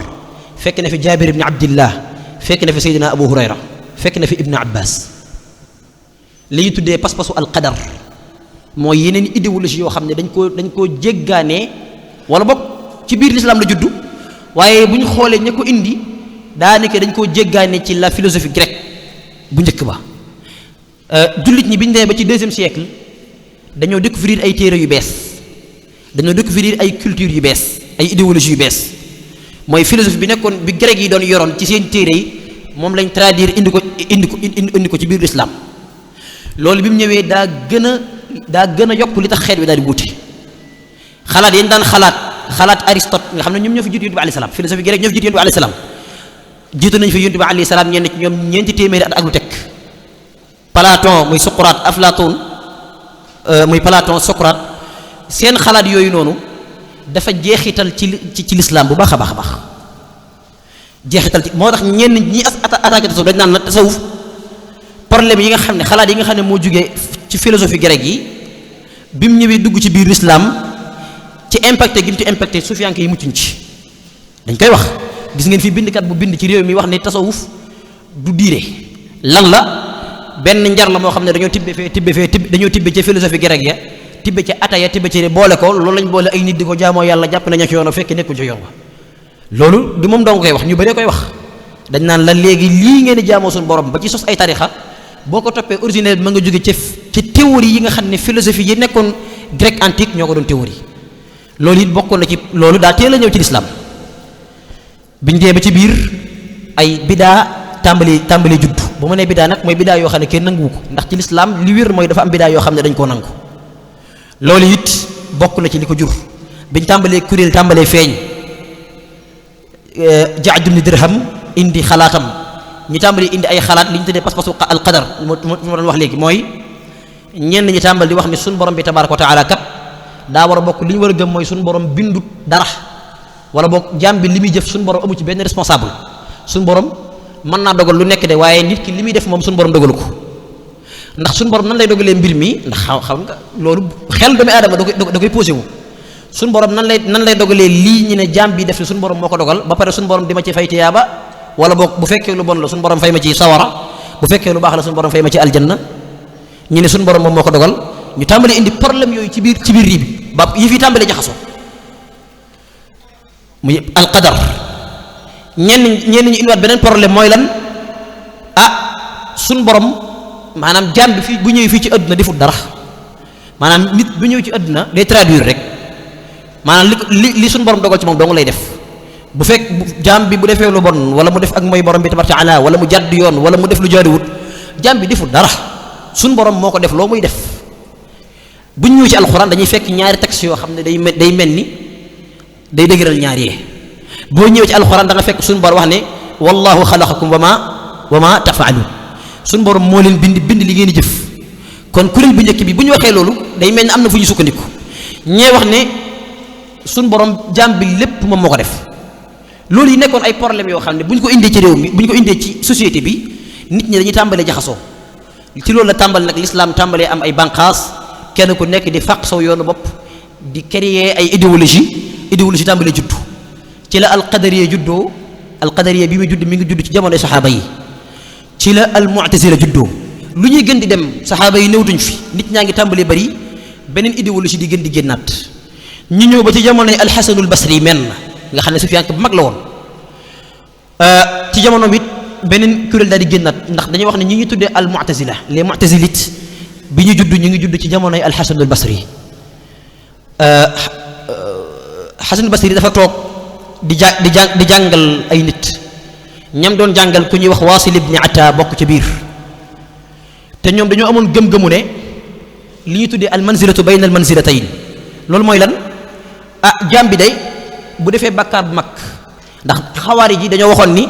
fekk na fi Jabir ibn Abdillah fekk na fi Seydina Abu Hurayra fekk na fi Ibn Abbas li ñu tuddee pas-pasu alqadar mooy yeneen idéologie yoo xam ne dañ koo jéggaanee wala boog ci biir l'islam la juddu waaye bu ñu xoolee ña ko indi daanaka dañ koo jéggaane ci la philosophie grecque bu njëkk ba jullit ñi bi ñu demee ba ci deuxième siècle dañoo découvrir ay téere yu bees dañoo découvrir ay culture yu bees ay idéologie yu bees mooy philosophie bi nekkoon bi grec yi doon yoroon ci seen téere yi moom lañ traduire indi ko ci biir l'islam loolu bi mu ñëwee daa gën a yokk li tax xeet wi daal di wuute xalaat yañ daan xalaat Aristote nga xam ne ñoom ñoo fi jiitu yonent bi alayhi salaam philosophie grec ñoo fi jiitu yonent bi alayhi salaam jiitu nañ fi yonent bi alayhi salaam ñenn ci ñoom ñeenti téeméeri at ak lu teg Platon muy Socrate Aflaton muy Platon Socrate seen xalaat yooyu noonu dafa jeexital ci l'islam bu baax a baax a baax jeexital ci moo tax ñenn ñi attaqué tasawuf dañ naan la tasawuf problème yi nga xam ne xalaat yi nga xam ne moo jugee ci philosophie grecque yi bi mu ñëwee dugg ci biir l'islam ci impacté gi mu ci impacté sufiyanke yi muccuñ ci dañ koy wax. gis ngeen fi bindkat bu bind ci réew mi wax ne tasawuf du diine lan la benn njar la moo xam ne dañoo tibbe dañoo tibbe ca philosophie grecque ya tibbe ca ataya tibbe ci boole ko loolu lañ boole ay nit di ko jaamoo yàlla jàpp nañu ci yoon fekk nekkul ci yoon wa loolu du moom dong koy wax ñu bëree koy wax dañ naan la léegi lii ngeen di jaamoo suñu borom ba ci sos ay tarixa boo ko toppee originel bi ma nga jóge ci théorie yi nga xam ne philosophie yi nekkoon grec antique ñoo ko doon théorie loolu it bokkoon na ci loolu daa teel a ñëw ci lislaam biñ dee ba ci biir ay bidaa tàmbali juddu bu ma nee bidaa nag mooy bidaa yoo xam ne kenn nanguwu ko ndax ci lislaam li wér mooy dafa am bidaa yoo xam ne dañ koo nangu loolu it bokk na ci li ko jur biñ tàmbalee kuréel tàmbalee feeñ Ja'd ibn Dirham indi xalaatam ñu tàmbali indi ay xalaat li ñu tuddee pas-pasu al qadar moo doon wax léegi mooy ñenn ñi tàmbali di wax ne suñu borom bi tabaaraka wa taala kat daa war a bokk li ñu war a gëm mooy suñu borom bindut dara wala boog jaam bi li muy jëf suñu borom amu ci benn responsable suñu borom mën naa dogal lu nekk de waaye nit ki li muy def moom suñu borom dogalu ko ndax suñu borom nan lay dogalee mbir mi ndax xam nga loolu xel doomu aadama da koy posé wu suñu borom nan lay dogalee lii ñu ne jaam bi def ne suñu borom moo ko dogal ba pare suñu borom di ma ci fay tiyaaba wala boog bu fekkee lu bon la suñu borom fay ma ci sawara bu fekkee lu baax la suñu borom fay ma ci aljanna ñu ne suñu borom moom moo ko dogal ñu tàmbali indi problème yooyu ci biir rii bi ba yi fi tàmbali jaxasoo muy alqadar ñenn ñu indiwaat beneen problème mooy lan suñ borom maanaam jaam bi fii bu ñëwee fii ci àdduna defut dara maanaam nit bu ñëw ci àdduna day traduire rek maanaam li suñ borom dogal ci moom dong lay def bu fekk jaam bi bu defee lu bon wala mu def ak mooy borom bi tabaaraka taala wala mu jàdd yoon wala mu def lu jaariwut jaam bi defut dara suñ borom moo ko def loo muy def bu ñu ñëw ci alxuraan dañuy fekk ñaari textes yoo xam ne day mel ni day dëgëral ñaar yee boo ñëwee ci alxuraan da nga fekk suñu borom wax ne wallahu xalaqakum wa ma tafaaluun suñu borom moo leen bind li ngeen di jëf kon kuréel bu njëkk bi bu ñu waxee loolu day mel ni am na fu ñu sukkandiku ñee wax ne suñu borom jaam bi lépp moom moo ko def loolu yi nekkoon ay problème yoo xam ne bu ñu ko indee ci réew mi bu ñu ko indee ci société bi nit ñi dañuy tàmbalee jaxasoo ci loolu la tàmbali nag l'islam tàmbalee am ay banqaas kenn ku nekk di fàq saw yoonu bopp di créer ay idéologie tàmbalee juddu ci la alqadariya juddoo alqadariya bi muy judd mi ngi judd ci jamonoy saxaaba yi ci la almu'tazila juddoo lu ñuy gën di dem saxaaba yi néewtuñ fi nit ñaa ngi tàmbalee bari beneen idéologie di gën di génnaat ñu ñëw ba ci jamonoy alxasanul basri men nga xam ne sufiyanke bu mag la woon ci jamono bi beneen kuréel daal di génnaat ndax dañuy wax ne ñi ñu tuddee almu'tazila les mu'tazilites bi ñu judd ñu ngi judd ci jamonoy alxasanul basri xasanul basri dafa toog di jàngal ay nit ñam doon jàngal ku ñuy wax waasil ibni ata bokk ca biir te ñoom dañoo amoon gëm-gëmu ne li ñuy tuddee al manzilatu bayna al manzilatayn loolu mooy lan jaam bi day bu defee bàkkaar bu mag ndax xawaari ji dañoo waxoon ni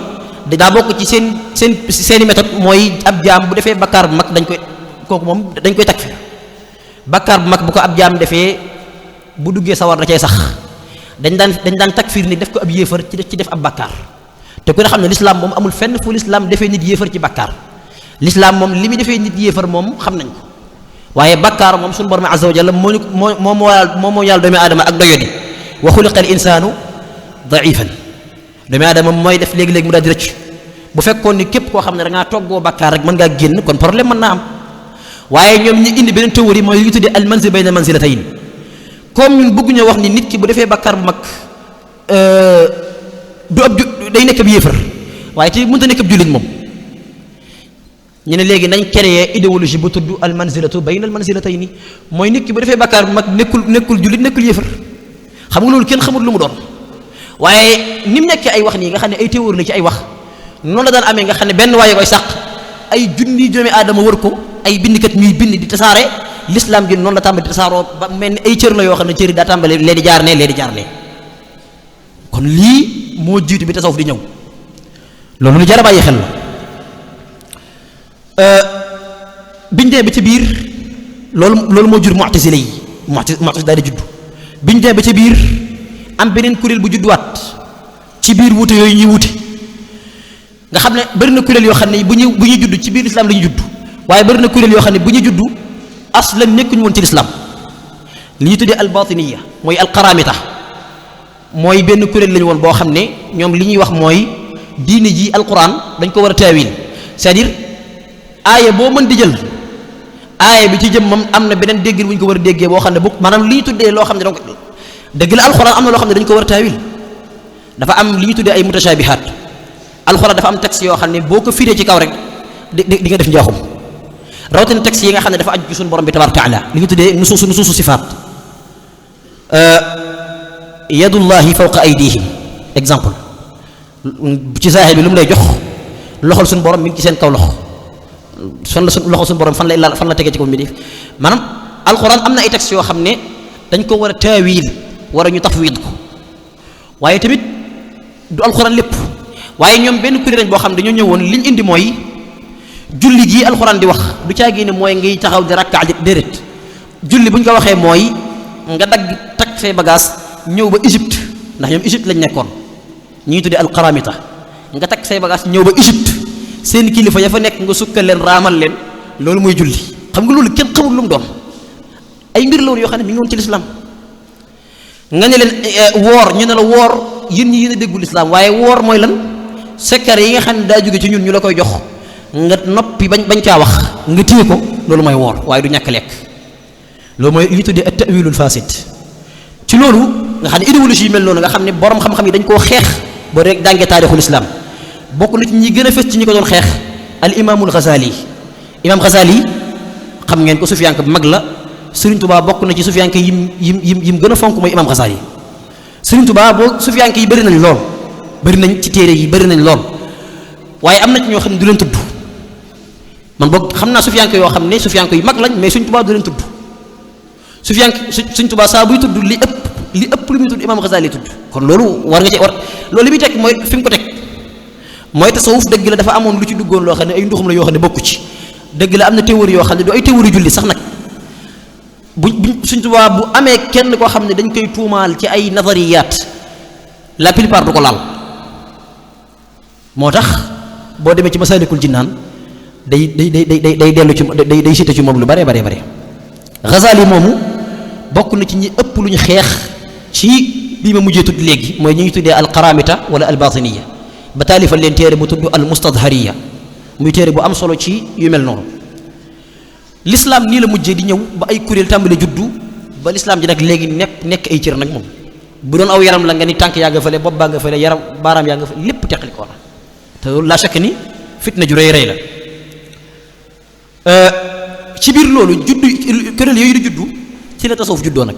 daa bokk ci seeni méthode mooy ab jaam bu defee bàkkaar bu mag dañ koy takfir bàkkaar bu mag bu ko ab jaam defee bu duggee sawar da cay sax dañ daan takfir ni def ko ab yéefar ci def ab bàkkaar te ku ne xam ne lislaam moom amul fenn fu lislaam defee nit yéefar ci bàkkaar lislaam moom li muy defee nit yéefar moom xam nañ ko waaye bàkkaar moom suñu borom azza wa jalla moo yàlla doomu aadama ak doyodi wa xuliqa al insaanu daifan doomu aadama mooy def léegi-léegi mu daal di rëcc bu fekkoon ni képp koo xam ne da ngaa toggoo bàkkaar rek mën ngaa génn kon problème mën naa am waaye ñoom ñi indi beneen théorie mooy li ñu tuddee al manzil bayna manzilatayn comme ñun bëgguñoo wax ni nit ki bu defee bàkkaar bu mag day nekk ab yéefar waaye te mënta nekk ab jullit moom ñu ne léegi nañ créer idéologie bu tudd al manzilatu bayna al manzilatayni mooy nit ki bu defee bàkkaar bu mag nekkul jullit nekkul yéefar xam nga loolu kenn xamul lu mu doon waaye ni mu nekkee ay wax nii nga xam ne ay théorie la ci ay wax noonu la daan amee nga xam ne benn waaye koy sàq ay junni doomi aadama wër ko ay bindkat ñuy bind di tasaare l'islam gi noonu la tàmbali di tasaaroo ba mel ni ay cër la yoo xam ne cër yi daa tàmbali lee di jaar ne kon lii moo jiitu bi tasawuf di ñëw loolu lu jar a bàyyi xel la biñ dee ba ci biir loolu moo jur mu'tazila yi mu'tazila daal di judd biñ dee ba ci biir am beneen kuréel bu judduwaat ci biir wuute yooyu ñuy wuute nga xam ne bari na kuréel yoo xam ne bu ñuy judd ci biir islam la ñuy judd waaye bari na kuréel yoo xam ne bu ñu juddu aslan nekkuñu woon ci lislaam li ñu tuddee albatiniya mooy alqaramita mooy benn kuréel lañu woon boo xam ne ñoom li ñuy wax mooy diine ji alquran dañ ko war a taawil c'est-à-dire aaya boo mën di jël aaya bi ci jëm moom am na beneen déggin bu ñu ko war a déggee boo xam ne bu maanaam li ñu tuddee loo xam ne donc dëgg la alquran am na loo xam ne dañ ko war a taawil dafa am li ñu tuddee ay mutashabihat alquran dafa am texte yoo xam ne boo ko firee ci kaw rek di nga def njaaxum rawatina texte yi nga xam ne dafa aju ci suñu borom bi tabaaraka taala li ñu tuddee nusuusu sifaat yadullahi fawqa aydihim exemple ci zaahir bi lu mu lay jox loxol suñu borom mi ngi ci seen kaw loxo fan la loxol suñu borom fan la tegee ci kaw mi def maanaam alquran am na ay textes yoo xam ne dañ ko war a taawil war a ñu tafwid ko waaye tamit du alquran lépp waaye ñoom benn kuréel boo xam ne dañoo ñëwoon liñ indi mooy julli gii alquran di wax du caagi ne mooy ngay taxaw di rakka déedéet julli bu ñu ko waxee mooy nga dagg takk say bagage ñëw ba Égypte ndax ñoom Égypte lañ nekkoon ñi tuddee alqaramita nga takk say bagage ñëw ba Égypte seen kilifa ya fa nekk nga sukkal leen raamal leen loolu mooy julli xam nga loolu kenn xamul lu mu doon ay mbir la woon yoo xam ne mi ngi woon ci lislaam nga ne leen woor ñu ne la woor yéen ñi yéen a déggul lislaam waaye woor mooy lan secret yi nga xam ne daa jóge ci ñun ñu la koy jox nga noppi bañ caa wax nga téye ko loolu mooy woor waaye du ñàkk lekk loolu mooy li tuddee at-ta'wilul fasid ci loolu nga xam ne idéologie yi mel noonu nga xam ne borom xam-xam yi dañ koo xeex boo rek jàngee taarixul islam bokk na ci ñi gën a fës ci ñi ko doon xeex al imaamul Ghazali imaam Ghazali xam ngeen ko sufiyanke bu mag la Serigne Touba bokk na ci sufiyanke yim gën a fonk mooy imaam Ghazali Serigne Touba boo sufiyanke yi bëri nañ lool bëri nañ ci téere yi bëri nañ lool waaye am na ci ñoo xam ne du leen tudd man boog xam naa sufiyanke yoo xam ne sufiyanke yu mag lañ mais Serigne Touba du leen tudd sufiyanke Serigne Touba saa buy tudd li ëpp lu muy tudd imaam Ghazali tudd kon loolu war nga ci war loolu li muy teg mooy fi mu ko teg mooy tasawuf dëgg la dafa amoon lu ci duggoon loo xam ne ay nduxum la yoo xam ne bokku ci dëgg la am na théorie yoo xam ne du ay théorie julli sax nag buñ Sëriñ Tuubaa bu amee kenn koo xam ne dañ koy tuumaal ci ay nazariyaat la plupart du ko laal moo tax boo demee ci Masaalikul Jinaan day dellu ci day cité ci moom lu bare bare bare Ghazali moomu bokk na ci ñi ëpp lu ñu xeex ci bii ma mujjee tudd léegi mooy ñi ñu tuddee alqaramita wala albatiniya ba taalifal leen téere bu tudd al mustadhariya muy téere bu am solo ci yu mel noonu l'islam nii la mujjee di ñëw ba ay kuréel tàmbali juddu ba l'islam ji nag léegi nekk ay cër nag moom bu doon aw yaram la nga ni tànk yaa nga fële bopp baa nga fële yaram baaraam yaa nga fële lépp teqali ko na te loolu la chaque ni fitna ju rëy la ci biir loolu juddu kuréel yooyu di juddu ci la tasawuf juddoo nag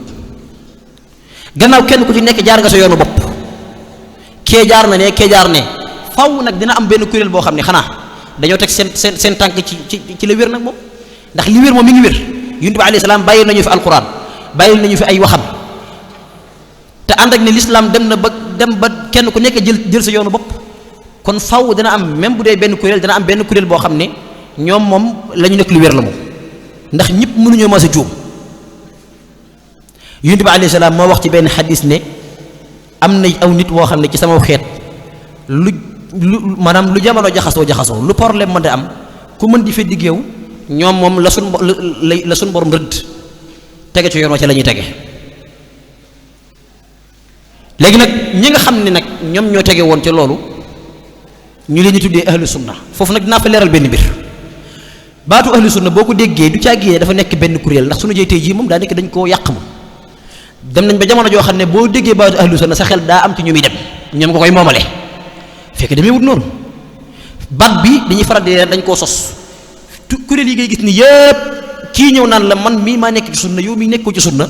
gannaaw kenn ku ci nekk jaar nga sa yoonu bopp kee jaar na ne kee jaar ne faw nag dina am benn kuréel boo xam ne xanaa dañoo teg seen tànk ci la wér nag moom ndax li wér moom mi ngi wér yonent bi alayhi salaam bàyyi nañu fi alquran bàyyi nañu fi ay waxam te ànd ak ne l'islam dem ba kenn ku nekk jël sa yoonu bopp kon faw dina am même bu dee benn kuréel dina am benn kuréel boo xam ne ñoom moom la ñu nekk lu wér la moom ndax ñëpp mënuñoo mas a juum yonent bi alayhi salaam moo wax ci benn xadis ne am na aw nit woo xam ne ci sama xeet lu maanaam lu jamono jaxasoo lu problème mën da am ku mën di feddi géew ñoom moom la suñ borom rëdd tege ci yoon wa ca la ñuy tege léegi nag ñi nga xam ne nag ñoom ñoo tege woon ca loolu ñu leen di tuddee ahlu sunna foofu nag dinaa fa leeral benn mbir baatu ahlu sunna boo ko déggee du caagee dafa nekk benn kuréel ndax suñu jëy tey jii moom daa nekk dañ koo yàq moom dem nañ ba jamono joo xam ne boo déggee baatu ahlu sunna sa xel daa am ci ñu muy dem ñoom nga koy moomale fekk demee wut noonu baat bi dañuy faral di dañ koo sos kuréel yi ngay gis ni yëpp kii ñëw naan la man mii maa nekk ci sunna yow mii nekkoo ci sunna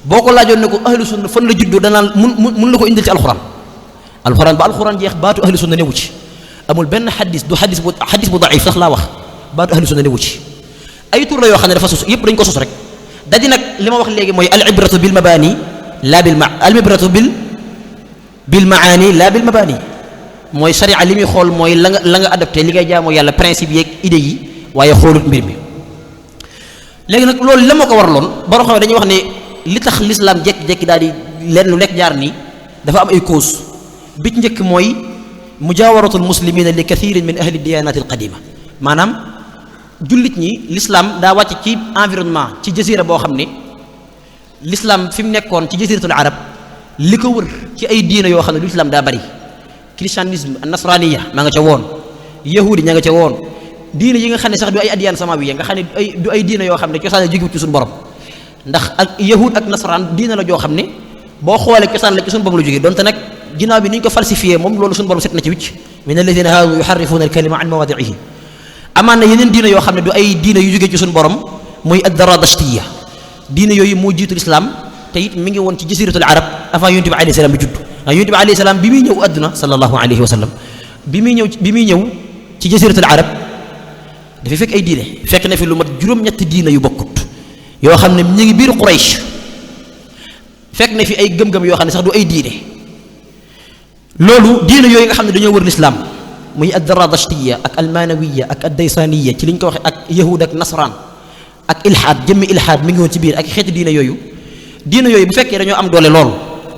boo ko laajoon ne ko ahlu sunna fan la juddoo danaan mun la ko indil ci alxuraan ba alxuraan jeex baatu ahlu sunna newu ci amul benn xadis bu daif sax laa wax baatu ahlu sunna newu ci ay tur la yoo xam ne dafa sos yëpp dañ ko sos rek daji nag li ma wax léegi mooy al ibratu bil mabani laa bil al ibratu bil maani laa bil mabani mooy sharia li muy xool mooy la nga adopté li ngay jaamoo yàlla principe yeeg idées yi waaye xoolut mbir mi léegi nag loolu la ma ko waraloon borom xam ne dañuy wax ne li tax l'islam jekki-jekki daal di leen lu lekk jaar nii dafa am ay cause bi ci njëkk mooy mujaawaratul muslimina li kathirin min ahli diyanati al qadima maanaam jullit ñi l'islam daa wàcc ci environnement ci jazira boo xam ne l'islam fi mu nekkoon ci jaziratul arab li ko wër ci ay diina yoo xam ne du l'islam daa bari christianisme nasraniya maa nga ca woon yahudi ña nga ca woon diina yi nga xam ne sax du ay adiyaan samawiya nga xam ne du ay diina yoo xam ne cosaan la jógewut ci suñu borom ndax ak yahud ak nasaraan diina la joo xam ne boo xoolee cosaan la ci suñu borom la jógee donte nag ginnaaw bi ni ñu ko falsifié moom loolu suñu borom set na ci wicc min alladina haadu yuharrifuuna alkalima an mawaadiihi amaan na yeneen diina yoo xam ne du ay diina yu jógee ci suñu borom muy ad-Daradashtiya diina yooyu moo jiitu l'islam te it mi ngi woon ci jasiratul arab avant yonent bi alayhi salaam bi judd ndax yonent bi alayhi salaam bi muy ñëw àdduna sallallahu alayhi wa sallam bi muy ñëw ci jasiratul arab dafay fekk ay diine fekk na fi lu mat juróom-ñetti diina yu bokkut yoo xam ne ñu ngi biir Quraysh fekk na fi ay gëm-gëm yoo xam ne sax du ay diine loolu diina yooyu nga xam ne dañoo wër l'islam muy ad-Daradashtiya ak almanawiya ak ad-Daysaniya ci li ñu ko waxee ak yahud ak nasraan ak ilhaad jëmmi ilhaad mi ngi woon ci biir ak xeeti diina yooyu bu fekkee dañoo am doole lool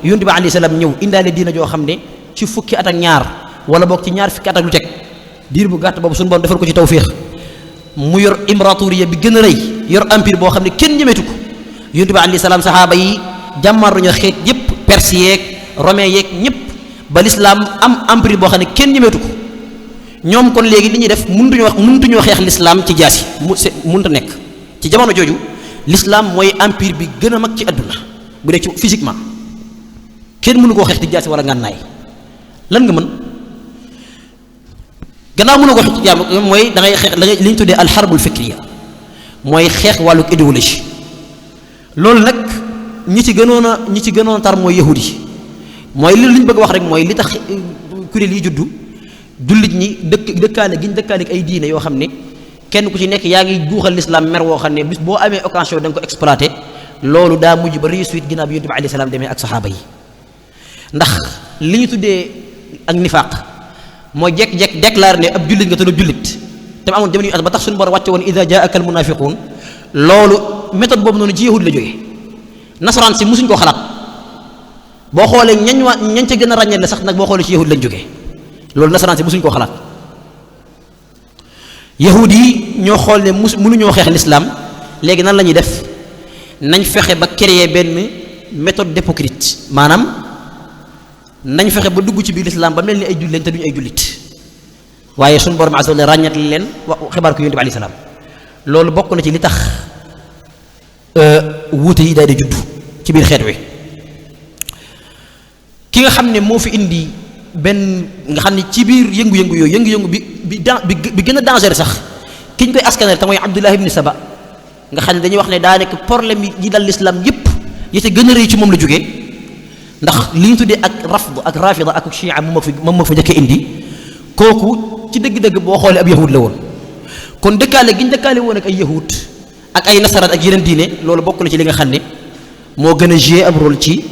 yonent bi alayhi salaam ñëw indaale diina joo xam ne ci fukki at ak ñaar wala boog ci ñaar fukki at ak lu teg diir bu gàtt boobu suñu borom defal ko ci tawfiix mu yor imbratoriya bi gën a rëy yor empire boo xam ne kenn ñemetu ko yonent bi alayhi salaam saxaaba yi jàmmar nañu xeet yépp perse yeeg romain yeeg ñëpp ba l'islam am empire boo xam ne kenn ñemetu ko ñoom kon léegi li ñuy def mënutuñoo xeex l'islam ci jaasi mënut a nekk ci jamono jooju l'islam mooy empire bi gën a mag ci àdduna bu dee ci physiquement kenn mënu koo xeex ci jaasi wala ngànnaay lan nga mën gannaaw mënu ko xeex ci jaam mooy da ngay xeex li ñu tuddee alxarbul fikriya mooy xeex wàllu idéologie loolu nag ñi ci gënoon a tar mooy yahudi mooy li ñu bëgg wax rek mooy li tax kuréel yi juddu jullit ñi dëkkaale gi ñu dëkkaale ay diine yoo xam ne kenn ku ci nekk yaa ngi guuxal l'islam mer woo xam ne bis boo amee occasion da nga ko exploité loolu daa mujj ba réussite ginnaaw bi yonent bi alayhi salaam demee ak saxaaba yi ndax li ñu tuddee ak nifaaq mooy jekk-jekk déclaré ne ab jullit nga te du jullit te mu amoon jamono yu at ba tax suñu borom wàcce woon ida jaaka al munafiquun loolu méthode boobu noonu ci yahud la jógee nasaraan si musuñ koo xalaat boo xoolee ñañ ca gën a ràññee la sax nag boo xoolee ci yahud lañ jógee loolu nasaraan si musuñ koo xalaat yahud yi ñoo xool ne mënuñoo xeex l'islam léegi nan la ñuy def nañ fexe ba créer benn méthode d'hypocrite maanaam nañ fexe ba dugg ci biir l'islam ba mel ni ay jullit te duñu ay jullit waaye suñu borom azza wa jalla ràññat leen wax xibaar ko yonent bi alayhi salaam loolu bokk na ci li tax wuute yi daal di juddu ci biir xeet wi ki nga xam ne moo fi indi benn nga xam ne ci biir yëngu-yëngu yooyu yëngu-yëngu bi gën a danger sax ki ñu koy askanal te mooy Abdullah ibn Saba nga xam ne dañuy wax ne daa nekk problème yi dal l'islam yépp yi te gën a rëy ci moom la jógee ndax li ñu tuddee ak rafd ak rafida ak chia moom moo fa njëkkee indi kooku ci dëgg-dëgg boo xoolee ab yahud la woon kon dëkkaale gi ñu dëkkaale woon ak ay yahud ak ay nasaraan ak yeneen diine loolu bokk na ci li nga xam ne moo gën a jouer ab rôle ci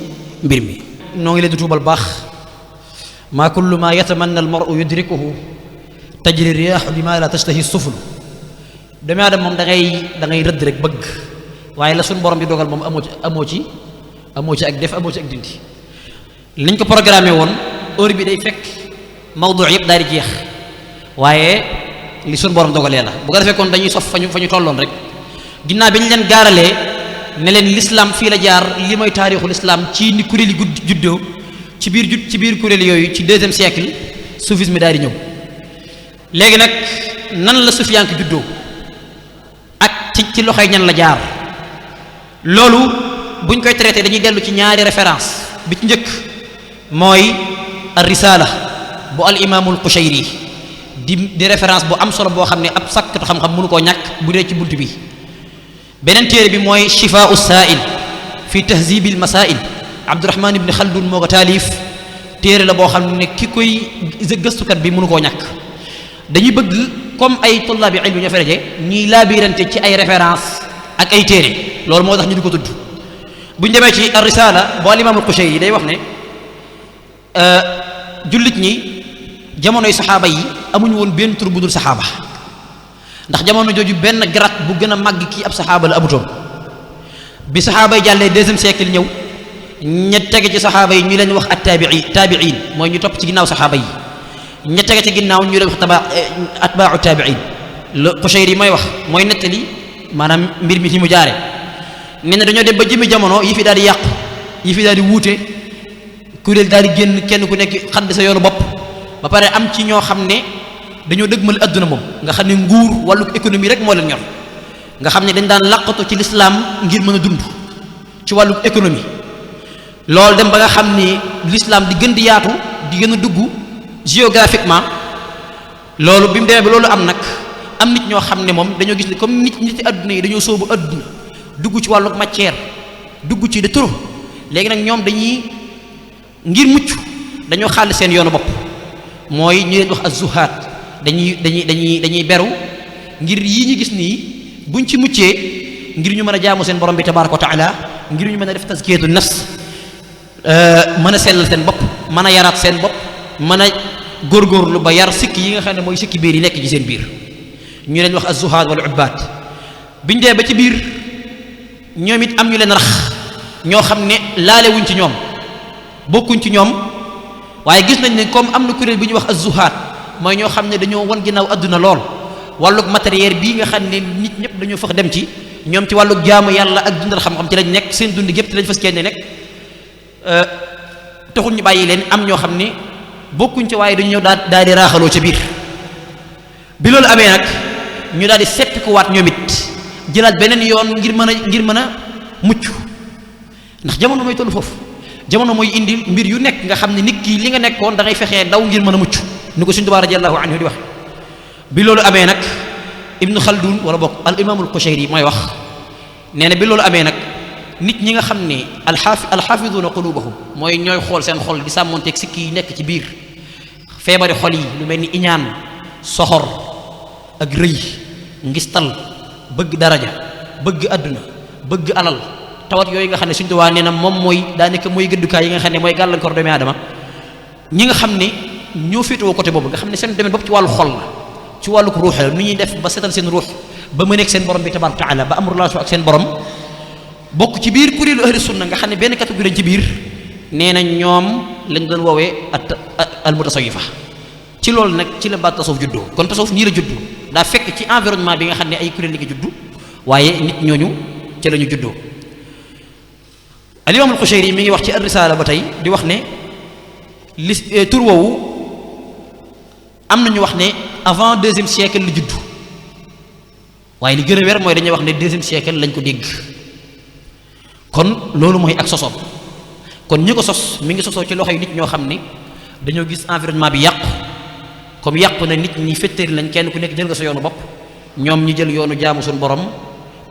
mbir mi. noo ngi leen di tuubal baax maa kullu ma yatamanna al mar'u yudrikuhu tajri riyaahu bima la tashtahi suful doomu aadama moom da ngay rëdd rek bëgg waaye la suñ borom di dogal moom amoo ci ak def amoo ci ak dindi liñ ko programmé woon heure bi day fekk mawdu yëpp daal di jeex waaye li suñ borom dogalee la bu ko defee kon dañuy sof fa ñu tolloon rek ginnaaw bi ñu leen gaaralee ne leen l'islam fii la jaar li mooy taarixu l'islam ci ni kuréel yi juddoo ci biir kuréel yooyu ci deuxième siècle soufisme daal di ñëw léegi nag nan la sufiyank juddoo ak ci loxoy ñan la jaar loolu buñ koy traité dañuy dellu ci ñaari référence bi ci njëkk mooy ar-risala bu al imaamul Qushayri di référence bu am solo boo xam ne ab sakkatu xam-xam mënu koo ñàkk bu dee ci bunt bi beneen téere bi mooy shifaa'u saa'il fi tahzibil masaa'il Abdurahman ibn Khaldun moo ko taalif téere la boo xam ne ki koy gëstukat bi mënu koo ñàkk dañuy bëgg comme ay tullaabi ilmi ñoo fereje ñiy laabirante ci ay référence ak ay téere loolu moo tax ñu di ko tudd buñ demee ci ar-risala bu al imaamul Qushayri yi day wax ne jullit ñi jamonoy saxaaba yi amuñu woon benn tur bu dul saxaaba ndax jamono jooju benn grade bu gën a màgg kii ab saxaaba la amutoon bi saxaaba yi jàllee deuxième siècle ñëw ña tege ci saxaaba yi ñu leen wax taabiin mooy ñu topp ci ginnaaw saxaaba yi ña tege ci ginnaaw ñu leen wax atbaau taabiin le Qushayri mooy wax mooy nettali maanaam mbir mi fi mu jaare nee na dañoo dem ba jëmmi jamono yi fi daal di yàqu yi fi daal di wuute kuréel daal di génn kenn ku nekk xand sa yoonu bopp ba pare am ci ñoo xam ne dañoo dëgmal adduna moom nga xam ne nguur wàllu économie rek moo leen ñor nga xam ne dañ daan laqatu ci lislaam ngir mën a dund ci wàllu économie loolu dem ba nga xam ne l'islam di gën di yaatu di gën a dugg géographiquement loolu bi mu demee ba loolu am nag am nit ñoo xam ne moom dañoo gis ne comme nit ci adduna yi dañoo sóobu adduna dugg ci wàllu matière dugg ci de trop léegi nag ñoom dañuy ngir mucc dañoo xàll seen yoonu bopp mooy ñu leen wax az-zuhaad dañuy beru ngir yii ñu gis nii buñ ci muccee ngir ñu mën a jaamu seen borom bi tabaaraka wa taala ngir ñu mën a def tazkiyatu nafs mën a sellal seen bopp mën a yaraat seen bopp mën a góorgóorlu ba yar sikki yi nga xam ne mooy sikki biir yi nekk ci seen biir ñu leen wax az-zuhaad wal ubbaad biñ dee ba ci biir ñoom it am ñu leen rax ñoo xam ne laale wuñ ci ñoom bokkuñ ci ñoom waaye gis nañ ne comme am na kuréel bu ñuy wax az-zuhaad mooy ñoo xam ne dañoo wan ginnaaw adduna lool wàllug matériel bii nga xam ne nit ñëpp dañoo fax dem ci ñoom ci wàllug jaamu yàlla ak dundal xam-xam ci lañ nekk seen dund gépp ci lañ fas kenn nekk taxul ñu bàyyi leen am ñoo xam ne bokkuñ ci waaye dañu ñëw daal di raaxaloo ca biir bi loolu amee nag ñu daal di seppikuwaat ñoom it jëlaat beneen yoon ngir mën a mucc ndax jamono mooy tollu foofu jamono mooy indi mbir yu nekk nga xam ne nit ki li nga nekkoon da ngay fexee daw ngir mën a mucc ni ko Sëriñ Tuubaa radiyallahu anhu di wax bi loolu amee nag Ibnu Khaldun wala bokk al imaamul Qushayri mooy wax nee na bi loolu amee nag nit ñi nga xam ne alxaafiduuna quluubahum mooy ñooy xool seen xol di sàmmonteeg sikki yi nekk ci biir feebari xol yi lu mel ni iñaan soxor ak rëy ngistal bëgg daraja bëgg adduna bëgg alal tawat yooyu nga xam ne Sëriñ Tuubaa nee na moom mooy daanaka mooy gëddukaay yi nga xam ne mooy gàllankoor doomu aadama ñi nga xam ne ñoo féetewoo côté boobu nga xam ne seen domaine bopp ci wàllu xol la ci wàllu ruux la nu ñuy def ba setal seen ruux ba mu nekk seen borom bi tabaaraka taala ba am relation ak seen borom bokk ci biir kuréelu ahli sunna nga xam ne benn catégorie ci biir nee na ñoom lañ doon woowee al mutasawifa ci loolu nag ci la baat tasawuf juddoo kon tasawuf nii la juddoo daa fekk ci environnement bi nga xam ne ay kuréel li nga juddu waaye nit ñooñu ci la ñu juddoo al imaam al Qushayri mi ngi wax ci ar-risaala ba tey di wax ne tur woowu am na ñu wax ne avant deuxième siècle la juddu waaye li gën a wér mooy dañuy wax ne deuxième siècle lañ ko dégg kon loolu mooy ak sosoom kon ñi ko sos mi ngi sosoo ci loxoy nit ñoo xam ne dañoo gis environnement bi yàqu comme yàqu na nit ñi féttéeri lañ kenn ku nekk jël nga sa yoonu bopp ñoom ñi jël yoonu jaamu suñu borom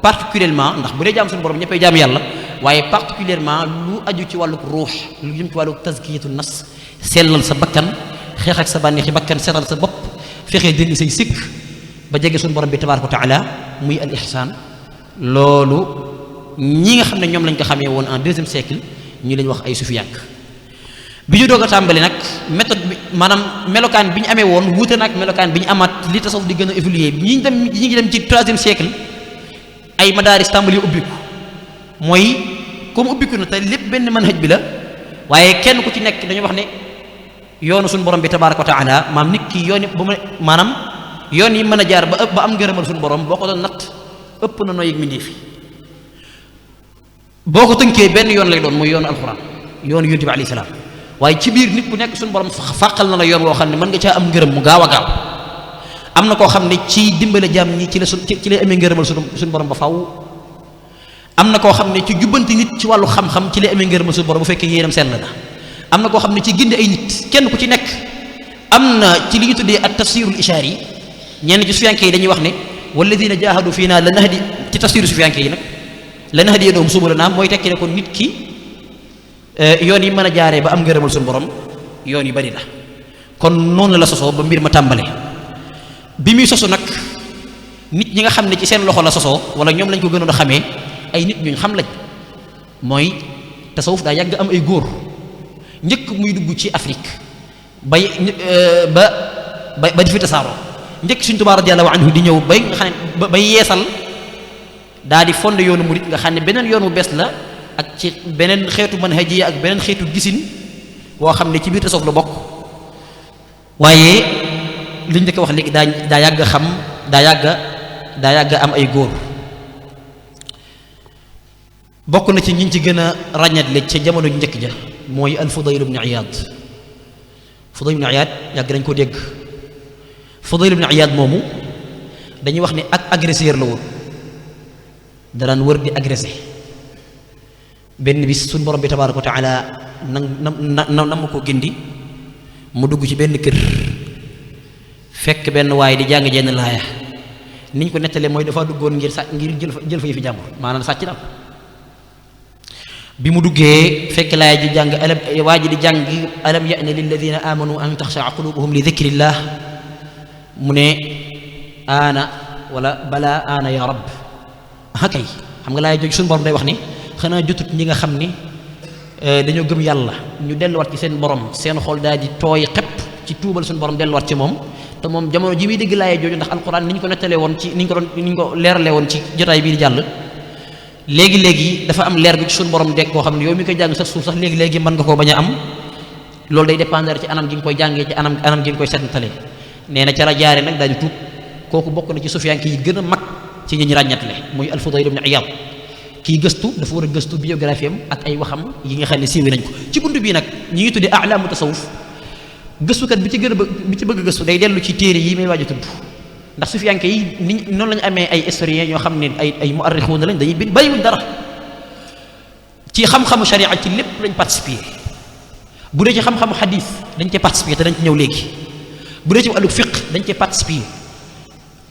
particulièrement ndax bu dee jaamu suñu borom ñëppay jaamu yàlla waaye particulièrement lu aju ci wàlluk ruux lu jëm ci wàlluk tazkiyatu nafs sellal sa bakkan xeex ak sa bànneexi bakkan seetal sa bopp fexee dindi say sikk ba jege suñu borom bi tabaaraka wa taala muy al ihsaan loolu ñi nga xam ne ñoom lañ ko xamee woon en deuxième siècle ñu lañ wax ay sufiyank bi ñu doog a tàmbali nag méthode bi maanaam melokaan bi ñu amee woon wuute nag melokaan bi ñu amaat li tasawuf di gën a évoluer ñi ngi dem ci troisième siècle ay madaaris tàmbali ubbiku mooy comme ubbiku na te lépp benn manhaj bi la waaye kenn ku ci nekk dañu wax ne yoonu suñu borom bi tabaaraka wa taala maam nit ki yoon yi ba mu maanaam yoon yi mën a jaar ba am ngërëmal suñu borom boo ko doon natt ëpp na nooy yëg mindee fi boo ko tënkee benn yoon lay doon mooy yoonu alxuraan yoonu yonent bi alayhi salaam waaye ci biir nit ku nekk suñu borom fàqal na la yoon woo xam ne mën nga caa am ngërëm mu gaaw a gaaw am na koo xam ne ci dimbale jaam ñi ci lay amee ngërëmal suñu borom ba faw am na koo xam ne ci jubbanti nit ci wàllu xam-xam ci lay amee ngërëmal suñu borom bu fekkee yéenam sell na am na koo xam ne ci gindi ay nit kenn ku ci nekk am na ci li ñu tuddee at tafsirul ishaari yi ñenn ci sufiyanke yi dañuy wax ne walladina jahadu fii naa la nahdi ci tafsiru sufiyanke yi nag la nahdiyannahum subulana mooy tekki ne kon nit ki yoon yi mën a jaaree ba am ngërëmal suñu borom yoon yu bari la kon noonu la sosoo ba mbir ma tàmbale bi muy sosu nag nit ñi nga xam ne ci seen loxo la sosoo wala ñoom lañ ko gënoon a xamee ay nit ñuñ xam lañ mooy tasawuf daa yàgg am ay góor njëkk muy dugg ci Afrique ba di fi tasaaroo njëkk Sëriñ Tuubaa radiyallahu anhu di ñëw bay nga xam ne bay yeesal daa di fondé yoonu murit nga xam ne beneen yoon wu bees la ak ci beneen xeetu manhajiya ak beneen xeetu gisin boo xam ne ci biir tasawuf la bokk waaye liñ njëkk wax léegi daa yàgg xam daa yàgga am ay góor. bokk na ci ñi ci gën a ràññatle ca jamono njëkk ja mooy al Fudayl ibn Iyad. Fudayl ibn Iyad yàgg nañ ko dégg. Fudayl ibn Iyad moomu dañuy wax ni ak agresseur la woon, daraan wër di agressé. benn bis suñ borom bi tabaaraka wa taala nam ko gindi mu dugg ci benn kër fekk benn waaye di jàng jenn laaya. niñ ko nettalee mooy dafa duggoon ngir jël fa yëfi jàmbur, maanaam sàcc daal. bi mu duggee fekk laaya ji jàng alam waa ji di jàng alam ya'ni lilladina amanu an taxshaa qulubuhum li dikrillah mu ne aana wala bala aana ya rab. kay xam nga laaya jooju suñu borom day wax ni xanaa jotut ñi nga xam ni dañoo gëm yàlla ñu delluwaat ci seen borom seen xol daal di tooy xepp ci tuubal suñu borom delluwaat ci moom. te moom jamono ji muy dégg laaya jooju ndax alquran ni ñu ko nettalee woon ci ni ñu ko leeralee woon ci jotaay bii di jàll léegi dafa am leer bi ci suñu borom dekk koo xam ne yow mi koy jàng sax suuf sax léegi mën nga koo bañ a am. loolu day dépendre ci anam gi nga koy jàngee ci anam gi nga koy setantalee. nee na ca la jaare nag daal di tuub. kooku bokk na ci sufiyanke yi gën a mag ci ñi ñu ràññatle muy al Fudayl ibn Iyad. kii gëstu dafa war a gëstu biographie am ak ay waxam yi nga xam ne siiwee nañ ko ci bunt bii nag ñi ngi tuddee a'laamu tasawuf. gëstukat bi ci bëgg gëstu day dellu ci téere yi may waaj a tudd ndax sufiyanke yi ni noonu lañu amee ay historiens ñoo xam ne ay muarrixuuna lañ dañuy bind bàyyiwuñ dara ci xam-xamu sharia ci lépp lañ participer. bu dee ci xam-xamu xadis dañ cee participer te dañ ci ñëw léegi. bu dee ci wàllu fiqh dañ cee participer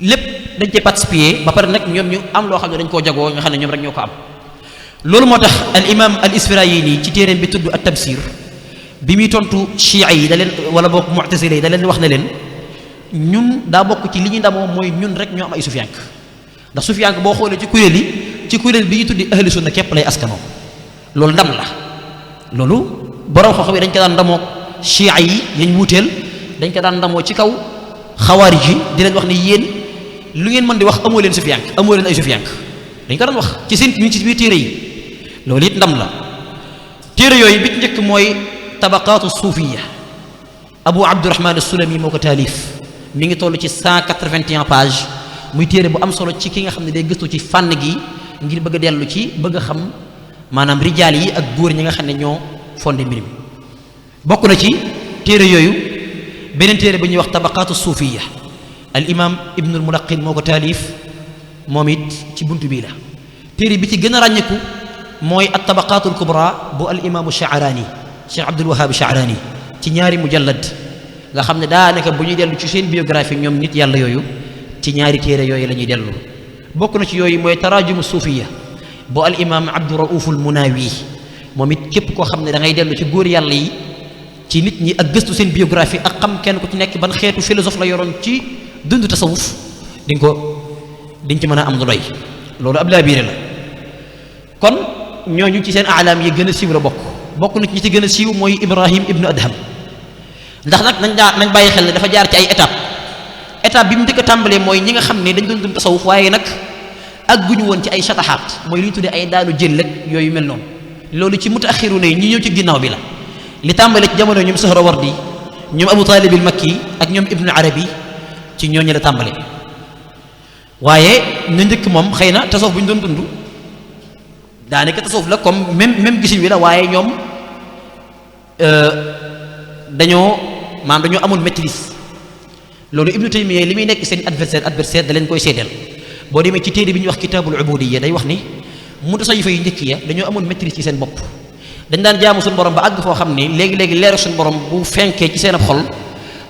lépp dañ cee participer ba pare nag ñoom ñu am loo xam ne dañ koo jagoo nga xam ne ñoom rek ñoo ko am. loolu moo tax al imam al Isfirayini ci téereem bi tudd at tabsir bi muy tontu chia yi da leen wala boog mu'tazila yi da leen wax ne leen ñun daa bokk ci li ñu ndamoo mooy ñun rek ñoo am ay sufiyank ndax sufiyank boo xoolee ci kuréel bi ñu tuddi ahli sunna képp lay askanoo. loolu ndam la loolu borom xam-xam yi dañ ko daan ndamoo chia yi yañ wuuteel dañ ko daan ndamoo ci kaw xawaarij yi di leen wax ne yéen lu ngeen mën di wax amoo leen sufiyank amoo leen ay sufiyank dañ ko daan wax ci seen ñu ci biir téere yi loolu it ndam la. téere yooyu bi ci njëkk mooy tabaqaatu suufiya Abu Abdurahman as-Sulami moo ko taalif mi ngi toll ci 181 pages muy téere bu am solo ci ki nga xam ne day gëstu ci fànn gi ngir bëgg a dellu ci bëgg a xam maanaam rijaal yi ak góor ñi nga xam ne ñoo fondé mbir mi. bokk na ci téere yooyu beneen téere bu ñuy wax tabaqaatu suufiya al imam Ibnul Mulaqin moo ko taalif moom it ci buntu bii la. téere bi ci gën a ràññeeku mooy at tabaqaatul kubra bu al imaamu Sha'rani Cheikh Abdul Wahhab Sha'rani ci ñaari mujallad nga xam ne daanaka bu ñuy dellu ci seen biographie ñoom nit yàlla yooyu ci ñaari téere yooyu la ñuy dellu. bokk na ci yooyu mooy taraajumu suufiya bu al imaam Abdu Rauful Munawi moom it képp koo xam ne da ngay dellu ci góor yàlla yi ci nit ñi ak gëstu seen biographie ak xam kenn ku ci nekk ban xeetu philosophe la yoroon ci dund tasawuf diñ ci mën a am lu doy. loolu ab laa biire la. kon ñooñu ci seen aalaam yi gën a siiw la bokk na ci ñi ci gën a siiw mooy Ibrahim ibnu Adham ndax nag nañ bàyyi xel ne dafa jaar ci ay étape bi mu njëkk a tàmbalee mooy ñi nga xam ne dañ doon dund tasawuf waaye nag ak guñu woon ci ay sataxaat mooy li ñu tuddee ay daanu jël ak yooyu mel noonu. loolu ci mutaaxiru ne ñi ñëw ci ginnaaw bi la li tàmbalee ci jamono ñoom Sahrawardi ñoom Abu Talib al-Makki ak ñoom Ibnu Arabi ci ñooñu la tàmbalee. waaye ñu njëkk moom xëy na tasawuf bu ñu doon dund daanaka tasawuf la comme même gisin wi la waaye ñoom dañoo amoon maîtrise. loolu Ibnu Taymiyya li muy nekk seen adversaire da leen koy seedeel boo demee ci téere bi ñuy wax kitaabul ubudiyya day wax ni mutasawifa yu njëkk ya dañoo amoon maîtrise ci seen bopp. dañ daan jaamu suñu borom ba àgg foo xam ni léegi leeru suñu borom bu fenkee ci seen ab xol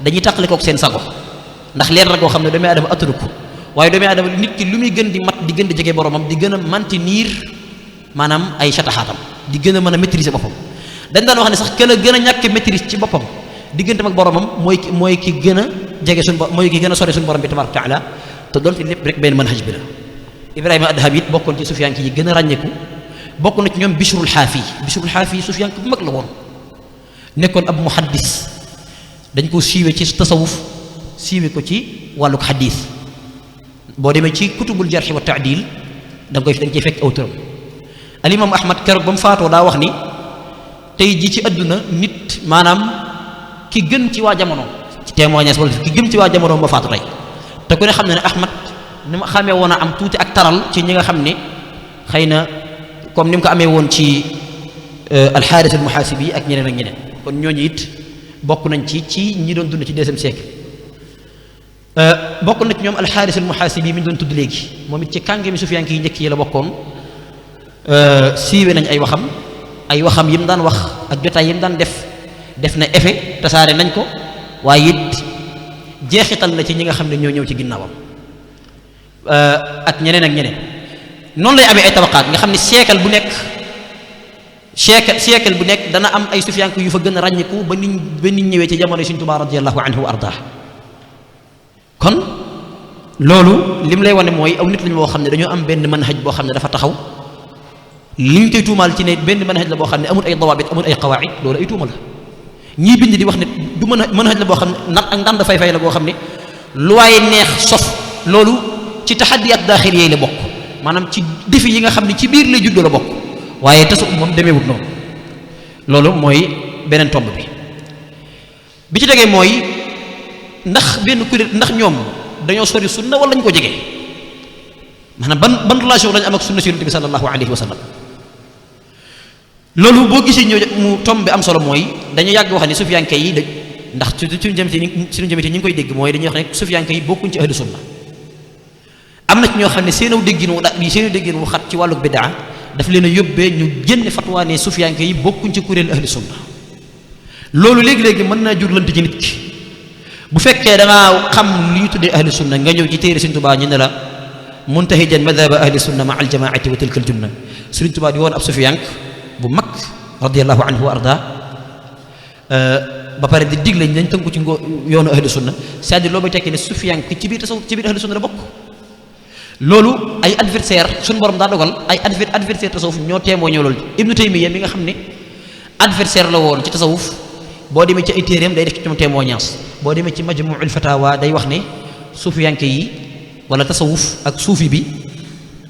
dañuy tàqale kook seen sago ndax leer la koo xam ne doomu aadama attanu ko waaye doomu aadama nit ki lu muy gën di mat di gën di jege boromam di gën a maintenir maanaam ay sataxaatam di gën a mën a maîtriser boppam. dañ daan wax ne sax kenn gën a ñàkk maîtrise ci boppam digganteem ak boromam mooy ki gën a jege mooy ki gën a sori suñu borom bi tabaaraka taala te doon fi lépp rek benn manhaj bi la. Ibrahima Adham it bokkoon ci sufiyanke yi gën a ràññeeku bokk na ci ñoom Bishrul Xaafi sufiyanke bu mag la woon nekkoon ab muhaddis dañ ko siiwe ci tasawuf siiwe ko ci wàlluk xadis boo demee ci kutubul jarxi wa taadil da nga ciy fekk aw turam. al imam Ahmad keroog ba mu faatoo daa wax ni tey ji ci àdduna nit maanaam ki gën ci waa jamono ci témoignage wala ki gën ci waa jamono ma faatu tey te ku ne xam ne ne Ahmad ni ma xamee woon a am tuuti ak taral ci ñi nga xam ne xëy na comme ni mu ko amee woon ci alxaaris al muhaasibi ak ñeneen ak ñeneen kon ñooñu it bokk nañ ci ñi doon dund ci deuxième siècle bokk na ci ñoom alxaaris al muhaasibi mi ñu doon tudd léegi moom it ci kàngami sufiyanke yi njëkk yi la bokkoon siiwe nañ ay waxam yi mu daan wax ak jotaay yi mu daan def na effet tasaare nañ ko waaye it jeexital na ci ñi nga xam ne ñoo ñëw ci ginnaawam ak ñeneen noonu lay amee ay tabaqaat nga xam ne siècle bu nekk dana am ay sufiyanke yu fa gën a ràññiku ba nit ñëwee ci jamono Sëriñ Tuubaa radiyallahu anhu wa ardaa kon loolu lim lay wane mooy aw nit lañu boo xam ne dañoo am benn manhaj boo xam ne dafa taxaw li ñu koy tuumaal ci ne benn manhaj la boo xam ne amul ay dawaabit amul ay qawaid loolu ay tuuma la ñii bind di wax ne du manhaj la boo xam ne ak ndànd fay la boo xam ne lu waaye neex sof loolu ci taxaddiyaat daaxil yooyu la bokk maanaam ci défi yi nga xam ne ci biir lay juddoo la bokk waaye tasu moom demeewut noonu loolu mooy beneen tomb bi ci tegee mooy ndax benn kuréel ndax ñoom dañoo sori sunna wala ñu ko jege maanaam ban relation lañu am ak sunna si Yonent bi sallallahu alayhi wa sallam loolu boo gisee ñëw mu tomb bi am solo mooy dañu yàgg wax ne sufiyanke yi ndax suñu jëmite ñi ngi koy dégg mooy dañuy wax ne sufiyanke yi bokkuñ ci ahlu sunna am na ci ñoo xam ne seen déggin wu xat ci wàllu bidaa daf leen a yóbbee ñu génne fatwa ne sufiyanke yi bokkuñ ci kuréel ahlu sunna loolu léegi-léegi mën naa jur lënt ci nit ki bu fekkee da ngaa xam li ñu tuddee ahlu sunna nga ñëw ci téere Sëriñ Tuubaa ñu ne la muntahijan madhaba ahli sunna ma al jamaati wa tilka al junna Sëriñ Tuubaa di woon ab sufiyank bu mag radiyallahu anhu wa arda ba pare di digle nañ tënku ci yoonu ahlu sunna c'est-à-dire loolu bay tekki ne sufiyank ci biir tasawuf ci biir ahlu sunna la bokk loolu ay adversaire suñu borom daa dogal ay adversaire tasawuf ñoo teemoo ñëw loolu Ibnu Taymiya mi nga xam ne adversaire la woon ci tasawuf boo demee ci ay téeréem day def ci ñoom témoignage boo demee ci majmuul fatawa day wax ne sufiyanke yi wala tasawuf ak suufi bi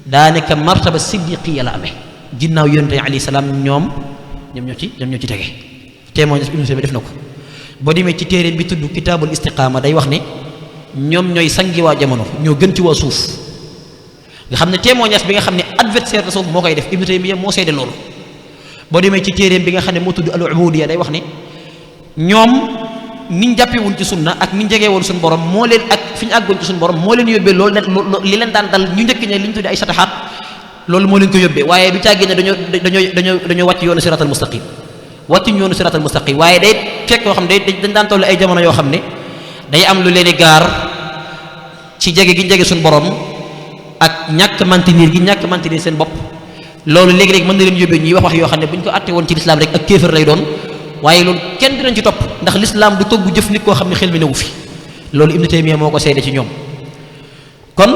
daanaka martaba siddiqiya la amee ginnaaw yonent yi alayhi salaam ñoom ñoo ci tege témoignage Ibnu Taymiya def na ko boo demee ci téeréem bi tudd kitaabul istiqaama day wax ne ñoom ñooy sangi waa jamono ñoo gën ci waa suuf nga xam ne témoignage bi nga xam ne adversaire tasawuf moo koy def Ibnu Taymiya moo seede loolu boo demee ci téeréem bi nga xam ne moo tudd al ubudiya day wax ne ñoom niñ jàppewul ci sunna ak niñ jegeewul suñu borom moo leen ak fi ñu àggoon ci suñu borom moo leen yóbbee loolu li leen daan dal ñu njëkk ñe li ñu tuddee ay sataxaat loolu moo leen ko yóbbee waaye du càggee ne dañoo wàcc yoonu siratal mustaqim wàccuñ yoonu siratal mustaqim waaye day fekk yoo xam ne dañ daan toll ay jamono yoo xam ne day am lu leen di gaar ci jege gi jege suñu borom ak ñàkk maintenir seen bopp loolu léegi-léegi mën na leen yóbbee ñuy wax yoo xam ne bu ñu ko àtte woon ci lislaam rek ak kéefër lay doon waaye loolu kenn dinañ ci topp ndax lislaam du togg jëf nit koo xam ne xel mi newu fi loolu Ibnu Taymiya moo ko seede ci ñoom kon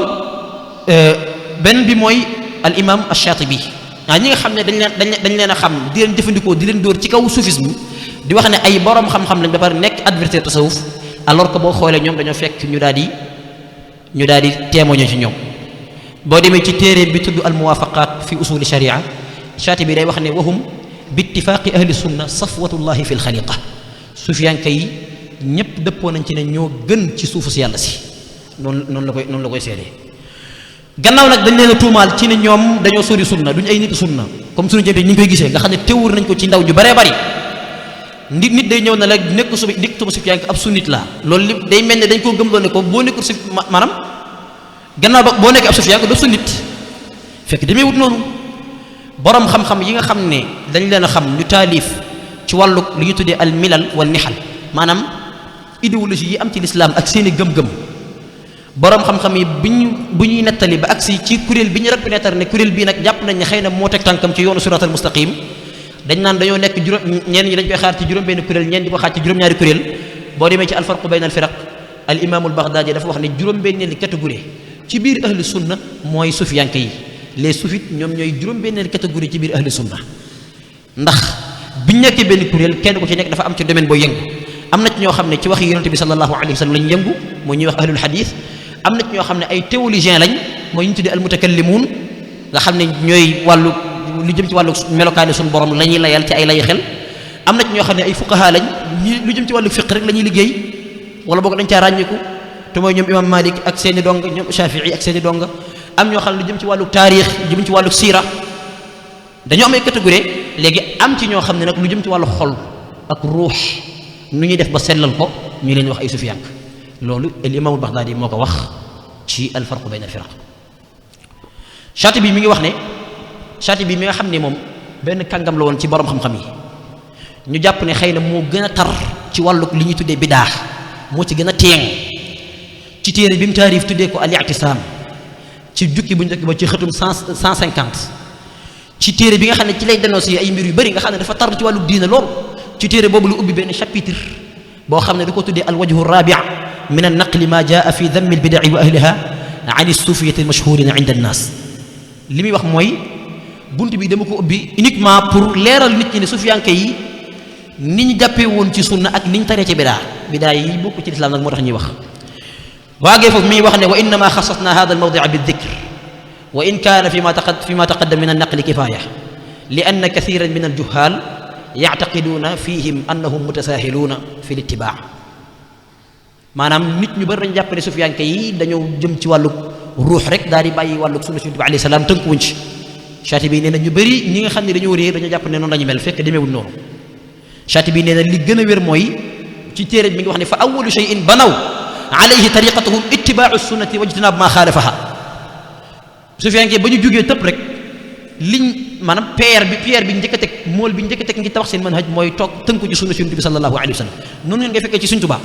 benn bi mooy al imam ash-Shatibi ñi nga xam ne dañ leen a xam di leen jëfandikoo di leen dóor ci kaw soufisme di wax ne ay borom xam-xam lañ ba pare nekk adversaire tasawuf alors que boo xoolee ñoom dañoo fekk ñu daal di témoigner ci ñoom boo demee ci téere bi tudd al muwafaqat fi usuli sharia Shatibi day wax ne wahum bi ittifaaqi ahli sunna safwatullahi fi lxaliqa sufiyanke yi ñëpp dëppoo nañ ci ne ñoo gën ci suufu si yàlla si noonu la koy seedee gannaaw nag dañ leen a tuumaal ci ne ñoom dañoo sori sunna duñ ay nit sunna comme suñu jëmte ñi ngi koy gisee nga xam ne teewur nañ ko ci ndaw ju baree bari nit day ñëw na la nekk sufiyanke ab sunnit la loolu li day mel ne dañ koo gëmloo ne ko boo nekkul si maanaam gannaaw ba boo nekkee ab sufiyanke doo sunnit fekk demee wut noonu borom xam-xam yi nga xam ne dañ leen a xam ñu taalif ci wàllu li ñu tuddee al milal wal nihal maanaam idéologie yi am ci lislaam ak seeni gëm-gëm borom xam-xam yi bu ñuy nettali ba agsi ci kuréel bi ñu reconnaître ne kuréel bii nag jàpp nañ ne xëy na moo teg tànkam ci yoonu siratal mustaqim dañ naan dañoo nekk ñenn ñi dañ koy xaar ci juróom benn kuréel ñenn di ko xaar ci juróom-ñaari kuréel boo demee ci alfarqu bayna al firaq al imaamul Baghdadi dafa wax ne juróom-benneeli catégorie ci biir ahlu sunna mooy sufiyanke yi les soufis ñoom ñooy juróom-benneeli catégorie ci biir ahlu sunna ndax biñ nekkee benn kuréel kenn ku ci nekk dafa am ci domaine boo yëngu am na ci ñoo xam ne ci waxi yonente bi sallallahu alayhi wa sallam lañ yëngu mooy ñuy wax ahlul hadith am na ci ñoo xam ne ay théologiens lañ mooy ñu tuddee al mutakallimuun nga xam ne ñooy wàllu lu jëm ci wàllu melokaani suñu borom la ñuy layal ci ay lay xel am na ci ñoo xam ne ay fuqaha lañ lu jëm ci wàllu fiq rek la ñuy liggéey wala boog dañ caa ràññiku te mooy ñoom imam Malik ak seeni donga ñoom Shafii ak seeni donga am ñoo xam ne lu jëm ci wàllu taarix jëm ci wàllu siira dañoo am ay catégorie léegi am ci ñoo xam ne nag lu jëm ci wàllu xol ak ruux nu ñuy def ba sellal ko ñu leen wax ay sufiyank loolu al imaamul Baxdaadi moo ko wax ci al farq bayna al firaq Shaatibi mi ngi wax ne Shaatibi mi nga xam ne moom benn kàngam la woon ci borom xam-xam yi ñu jàpp ne xëy na moo gën a tar ci wàllu li ñuy tuddee bidaa moo ci gën a teeng ci téere bi mu taarif tuddee ko al-i'tisaam ci jukki bu njëkk ba ci xëtum 150 ci téere bi nga xam ne ci lay dénoncé ay mbir yu bëri nga xam ne dafa tar ci wàllu diina lool ci téere boobu lu ubbi benn chapitre boo xam ne da ko tuddee al-wajhu rabi' min an-naqli ma jaa fi dammi al-bida'i wa ahliha an as-sufiyyati al-mashhurina 'inda an-nas li muy wax mooy bunt bi dama ko ubbi uniquement pour leeral nit ñi ne sufiyanke yi ni ñu jàppee woon ci sunna ak ni ñu taree ci bidaa yi bokk ci lislaam nag moo tax ñuy wax waagee foofu mi wax ne wa innama xasasna hada almawdia bildikr wa in kaana fi ma taqaddam min annaqli kifaya li anna kathiran min aljuhal yactaqiduuna fihim annahum mutasaahiluuna fi litibaa maanaam nit ñu bari dañu jàpp ne sufiyanke yi dañoo jëm ci wàllu ruux rek daal di bàyyi wàllu sunna Yonent bi alayhi salaam tënkuwuñ ci Shaatibi nee na ñu bëri ñi nga xam ne dañoo réer dañoo jàpp ne noonu lañu mel fekk demeewul noonu Shaatibi nee na li gën a wér mooy ci téere mi ngi wax ne fa awwalu shay'in banaw alayhi tariqatuhum ittibaa'u sunnati wa ijtinaab maa xaalafaha sufiyanke ba ñu jógee tëpp rek liñ maanaam pierre bi njëkk a teg mool bi njëkk a teg ngi tabax seen manhaj mooy toog tënku ci sunna Yonent bi sallallahu alayhi wa sallam noonu ngeen nga fekkee ci Sëriñ Tuubaa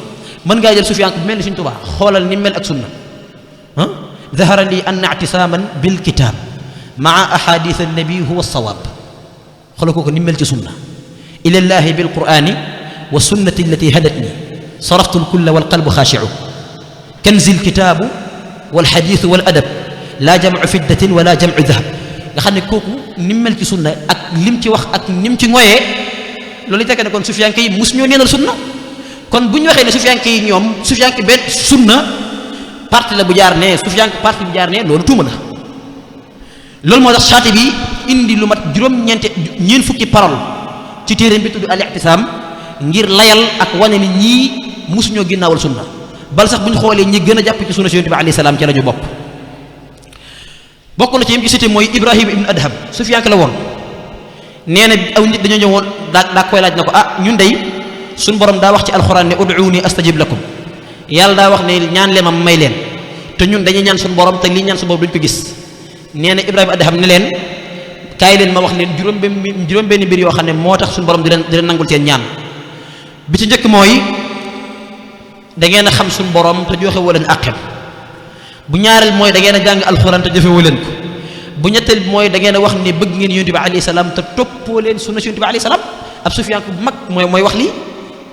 mën ngaa jël sufiyanke bu mel ni Sëriñ Tuubaa xoolal ni mel ak sunna dahara li anna i'tisaaman bil kitaab maa ahadith annabi huwa as-sawaab xoolal kooku ni mel ci sunna ila llahi bil qur'ani wa sunnati allati hadatni saraftu al-kulla wal qalbu xaashi'u kanzi al-kitaabu wal hadith wal adab laa jam'u fiddatin wala jam'u dahab nga xam ne kooku ni mel ci sunna ak lim ci wax ak nim ci ngoyee loolu tekk ne kon sufiyanke yi mus ñoo neenal sunna kon bu ñu waxee ne sufiyanke yi ñoom sufiyanke benn sunna parti la bu jaar ne sufiyanke parti bu jaar ne loolu tuuma la loolu moo tax Shaatibi indi lu mat ñeent fukki parole ci téere bi tudd al-i'tisaam ngir layal ak wane ni ñii musuñoo ginnaawal sunna bal sax bu ñu xoolee ñi gën a jàpp ci sunna Yonent bi alayhi salaam ci la ñu bokk na ci yim ci cité mooy Ibrahim ibn Adham sufiyanke la woon nee na aw nit dañoo ñëwoon daa koy laaj na ko ñun day suñu borom daa wax ci alxuraan ne ud'uuni astajib lakum yàlla daa wax ne ñaan leen ma may leen te ñun dañuy ñaan suñu borom te lii ñaan suñu borom duñ ko gis nee na Ibrahima Adham ne leen kaay leen ma wax leen juróom benn mbir yoo xam ne moo tax suñu borom di leen nangul seen ñaan bi ci njëkk mooy da ngeen a xam suñu borom te joxe woo leen àqem bu ñaareel mooy da ngeen a jàng alxuraan te jëfe woo leen ko bu ñetteel mooy da ngeen a wax ne bëgg ngeen Yonent bi alayhi salaam te toppoo leen sunna Yonent bi alayhi salaam ab sufiyanke bu mag mooy wax lii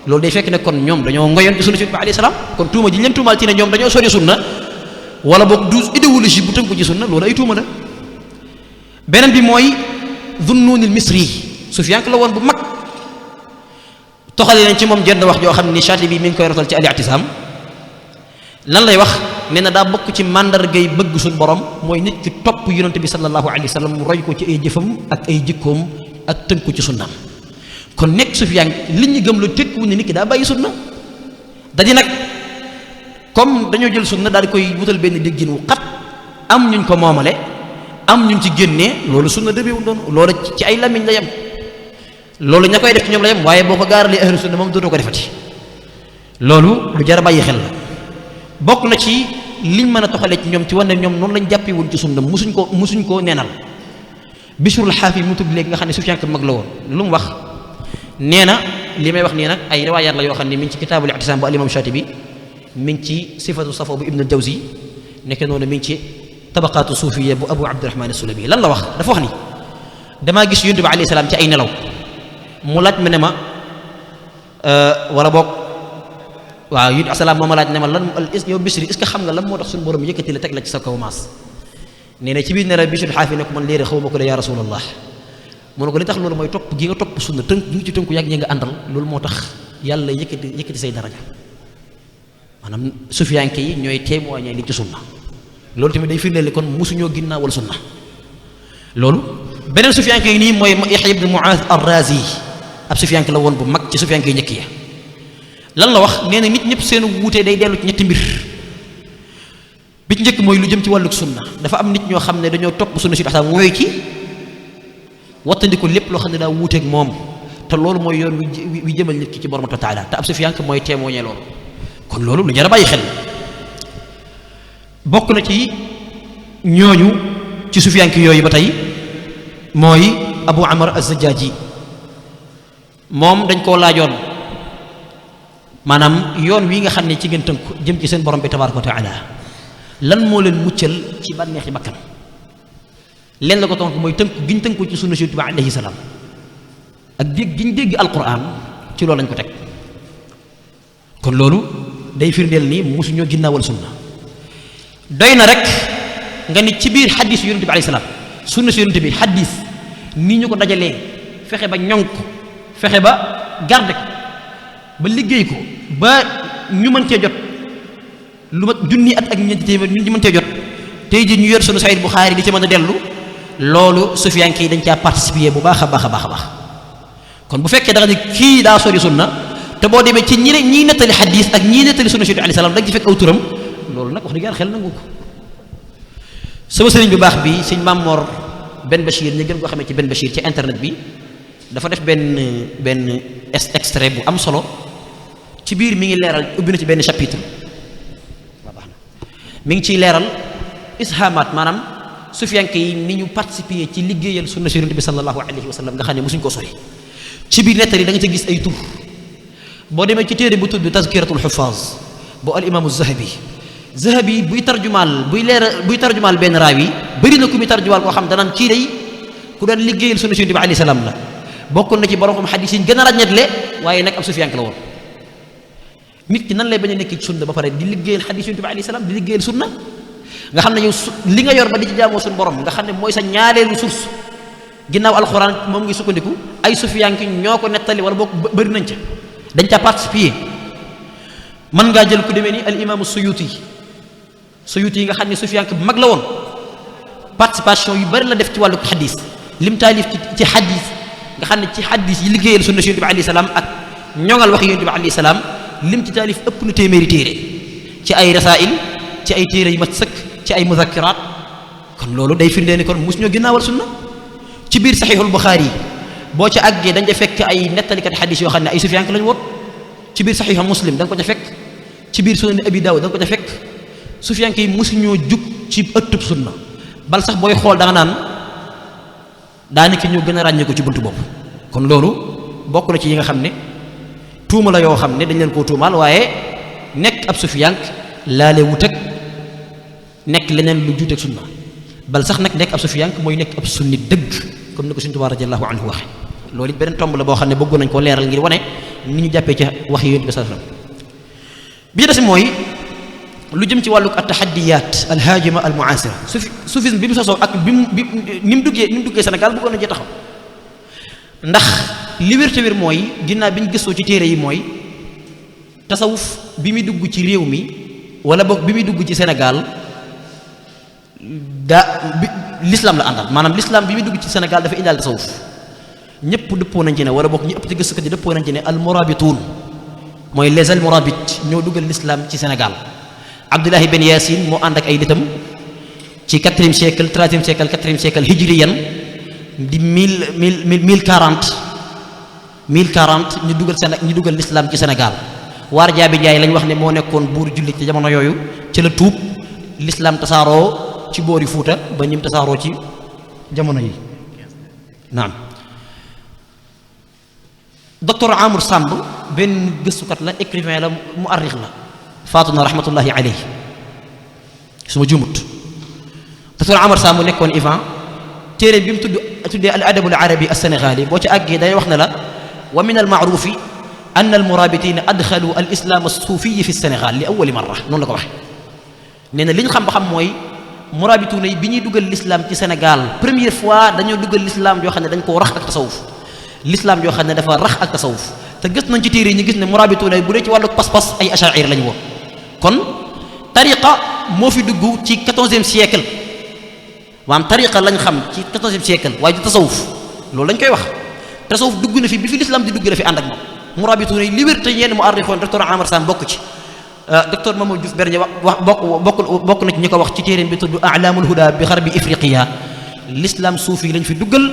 loolu day fekk ne kon ñoom dañoo ngoyoon ci sunna Yonent bi alayhi salaam kon tuuma ji leen tuumaal ci ne ñoom dañoo sori sunna wala boog du idéologie bu tënku ci sunna loolu ay tuuma la beneen bi mooy Zunnunil Misri sufiyanke la woon bu mag toxalee nañ ci moom jenn wax joo xam ne Shaatibi mi ngi koy rotal ci al-i'tisaam lan lay wax nee na daa bokk ci màndargay bëgg suñu borom mooy nit ki topp Yonent bi sallallahu alayhi wa sallam mu roy ko ci ay jëfam ak ay jikkoom ak tënku ci sunnaam kon nekk sufiyanke li ñu gëm la tekkiwul ne nit ki daa bàyyi sunna dañu nag comme dañoo jël sunna daal di koy wutal benn déggin wu xat am ñuñ ko moomale am ñuñ ci génnee loolu sunna dëbeewul doon loolu ci ay lamiñ la yem loolu ña koy def ci ñoom la yem waaye boo ko gaaralee ahlu sunna moom dootoo ko defati loolu lu jar a bàyyi xel la bokk na ci liñ mën a toxalee ci ñoom ci wane ñoom noonu lañ jàppee woon ci sunna musuñ koo neenal Bishrul Xaafi mu tudd léegi nga xam ne sufiyanke mag la woon lu mu wax nee na li may wax nii nag ay riwaayaat la yoo xam ne mi ngi ci kitaabul i'tisaam bu al-imaam Shaatibi mi ngi ci sifatu safo bu Ibn al-Jawzi nekk noonu mi ngi ci tabaqaatu suufiya bu Abu Abdurahmaan as-Sulami lan la wax dafa wax ni damaa gis Yonent bi alayhi salaam ci ay nelaw mu laaj ma ne ma wala boog waaw Yonent bi salaam moo ma laaj ne ma lan yow Bisri est-ce que xam nga lan moo tax suñu borom yëkkati la teg la ci sa kaw maas nee na ci biir nelaw Bishrul Xaafi ne ko man léegi xaw ma ko de yaa rasulallah mu ne ko li tax loolu mooy topp gi nga topp sunna tënk gi nga ci tënku yàgg ñi nga àndal loolu moo tax yàlla yëkkati say daraja maanaam sufiyanke yi ñooy témoigner li ci sunna loolu tamit day firndeel kon musuñoo ginnaawal sunna loolu beneen sufiyanke yi nii mooy Yahya ibn Mu'aaz ar-Raazi ab sufiyanke la woon bu mag ci sufiyanke yi njëkk ya lan la wax nee na nit ñëpp seen wuutee day dellu ci ñetti mbir bi ci njëkk mooy lu jëm ci wàlluk sunna dafa am nit ñoo xam ne dañoo topp sunna si dax mooy ci wattandiku lépp loo xam ne daa wuuteeg moom te loolu mooy yoon wi jëmal nit ki ci borom taala te ab sufiyanke mooy témoigner loolu kon loolu lu jar a bàyyi xel bokk na ci ñooñu ci sufiyanke yooyu ba tey mooy Abu Amr az-Zajjaji moom dañ koo laajoon maanaam yoon wi nga xam ne ci ngeen tënku jëm ci seen borom bi tabaaraka wa taala lan moo leen muccal ci bànneexi bakkan leen la ko tontu mooy tënku giñ tënku ci sunna Yonent bi alayhi salaam ak dégg giñ dégg alquran ci loolu lañ ko teg kon loolu day firndeel ni mosuñoo ginnaawal sunna doy na rek nga ni ci biir xadis Yonent bi alayhi salaam sunna si Yonent bi xadis nii ñu ko dajalee fexe ba ñoŋ ko fexe ba garde ko ba liggéey ko ba ñu mën cee jot lu mat junni at ak ñeenti téeméer ñu mën cee jot tey ji ñu yor sunu Sahih Bukhari di ci mën a dellu loolu sufiyanke yi dañ caa participer bu baax a baax a baax a baax kon bu fekkee da nga ne kii daa sori sunna te boo demee ci ñii nettali xadis ak ñii nettali sunna Yonent bi alayhi salaam da nga ci fekk aw turam loolu nag wax dëgg yàlla xel nangu ko sama sëriñ bu baax bi sëñ Mamor Ben Bachir ñu gën koo xamee ci Ben Bachir ci internet bi dafa def benn extrait bu am solo ci biir mi ngi leeral ubbi na ci benn chapitre waaw baax na mi ngi ciy leeral ishamaat maanaam sufiyanke yi ni ñu participer ci liggéeyal sunna si Yonent bi sallallahu alayhi wa sallam nga xam ne mosuñ koo sori ci biir nettali da nga ca gis ay tur boo demee ci téere bu tudd tazkiratul xufaaz bu al imaamu Zahabi buy tarjumaal benn raawi bëri na ku muy tarjumaal koo xam danaan kii day ku doon liggéeyal sunna Yonent bi alayhi salaam la bokkoon na ci borom xam xadis yi gën a ràññetle waaye nag ab sufiyanke la woon nit ki nan lay bañ a nekk ci sunna ba pare di liggéeyal xadis Yonent bi alayhi salaam di liggéeyal sunna nga xam ne yow li nga yor ba di ci jaamoo suñu borom nga xam ne mooy sa ñaareelu source ginnaaw alxuraan moom ngi sukkandiku ay sufiyanke ñoo ko nettali wala boo bëri nañ ca dañ ca participer mën ngaa jël ku demee ni al imaamu Suyuti yi nga xam ne sufiyanke bu mag la woon participation yu bari la def ci wàllu xadis lim taalif ci xadis nga xam ne ci xadis yi liggéeyal sunna si Yonent bi alayhi salaam ak ñoŋal wax Yonent bi alayhi salaam lim ci taalif ëpp na téeméeri téere ci ay rasail ci ay téere yu mat sëkk ci ay muzakkiraat kon loolu day firndee ni kon mos ñoo ginnaawal sunna ci biir saxiixul Buxaari boo ca àggee dañ ca fekk ay nettalikat xadis yoo xam ne ay sufiyanke lañu woon ci biir saxiixu Muslim da nga ko ca fekk ci biir sunan Abi Daawud da nga ko ca fekk sufiyanke yi mosuñoo jug ci ëttub sunna bal sax booy xool da nga naan daanaka ñoo gën a ràññee ko ci buntu bopp kon loolu bokk na ci yi nga xam ne tuuma la yoo xam ne dañ leen koo tuumaal waaye nekk ab sufiyank laale wut ak nekk leneen lu juuteeg sunna bal sax nag nekk ab sufiyank mooy nekk ab sunni dëgg comme ni ko Sëriñ Tuubaa radiyallahu anhu waxe loolu it beneen tomb la boo xam ne bëggoon nañ koo leeral ngir wane ni ñu jàppee ca wax yi Yonent bi sallallahu alayhi wasallam bi des mooy lu jëm ci wàllu at-tahaddiyat al-hajima al-mu'asira soufisme bi mu sosoo ak bi ni mu duggee Sénégal bëggoon na cee taxaw ndax li wér te wér mooy ginnaaw bi ñu gëstoo ci téere yi mooy tasawuf bi muy dugg ci réew mi wala boog bi muy dugg ci Sénégal l'islam la àndal maanaam l'islam bi muy dugg ci Sénégal dafa indaal tasawuf ñëpp dëppoo nañ ci ne wala boog ñu ëpp ci gëstukat yi dëppoo nañ ci ne al-murabituun mooy les almorabites ñoo dugal l'islam ci Sénégal Abdullahi Ben Yaasin moo ànd ak ay nitam ci 4e siècle 3e siècle 4e siècle hijriyan di 1040 ñu dugal l'islam ci Sénégal waar jaabi Njaay lañ wax ne moo nekkoon buur jullit ci jamono yooyu ci la tuub l'islam tasaaroo ci boori Fuuta ba ñim tasaaroo ci jamono yi naam docteur Amour Samb benn gëstukat la écrivain la muarrix la faatu na rahmatullahi alayhi su ma jumut docteur Amour Samb nekkoon Ivan téere bi mu tuddee al adabu al arabi al sénégali boo ci àggee day wax ne la wa min al maarufi an al murabitina adxalu al islam as-suufi fi Sénégal li awwali marra noonu la ko waxee nee na li ñu xam ba xam mooy murabituuna yi bi ñuy dugal l'islam ci Sénégal première fois dañoo dugal l'islam yoo xam ne dañ koo rax ak tasawuf l'islam yoo xam ne dafa rax ak tasawuf te gis nañ ci téere yi ñu gis ne murabituuna yi bu dee ci wàllu pas-pas ay achair lañu woon kon tariqa moo fi dugg ci 14e siècle maanaam tariqa lañ xam ci 14e siècle waaye du tasawuf loolu lañ koy wax tasawuf dugg na fi bi fi l'islam di dugg la fi ànd ak moom murabituuna yi li wér te yenn mu arrifoon docteur Amar Sam bokk ci docteur Mamadou Diouf Berdié wax bokk na ci ñi ko wax ci téeréem bi tudd a'lamul huda bi xarbi ifriqiya l'islam suufi lañ fi duggal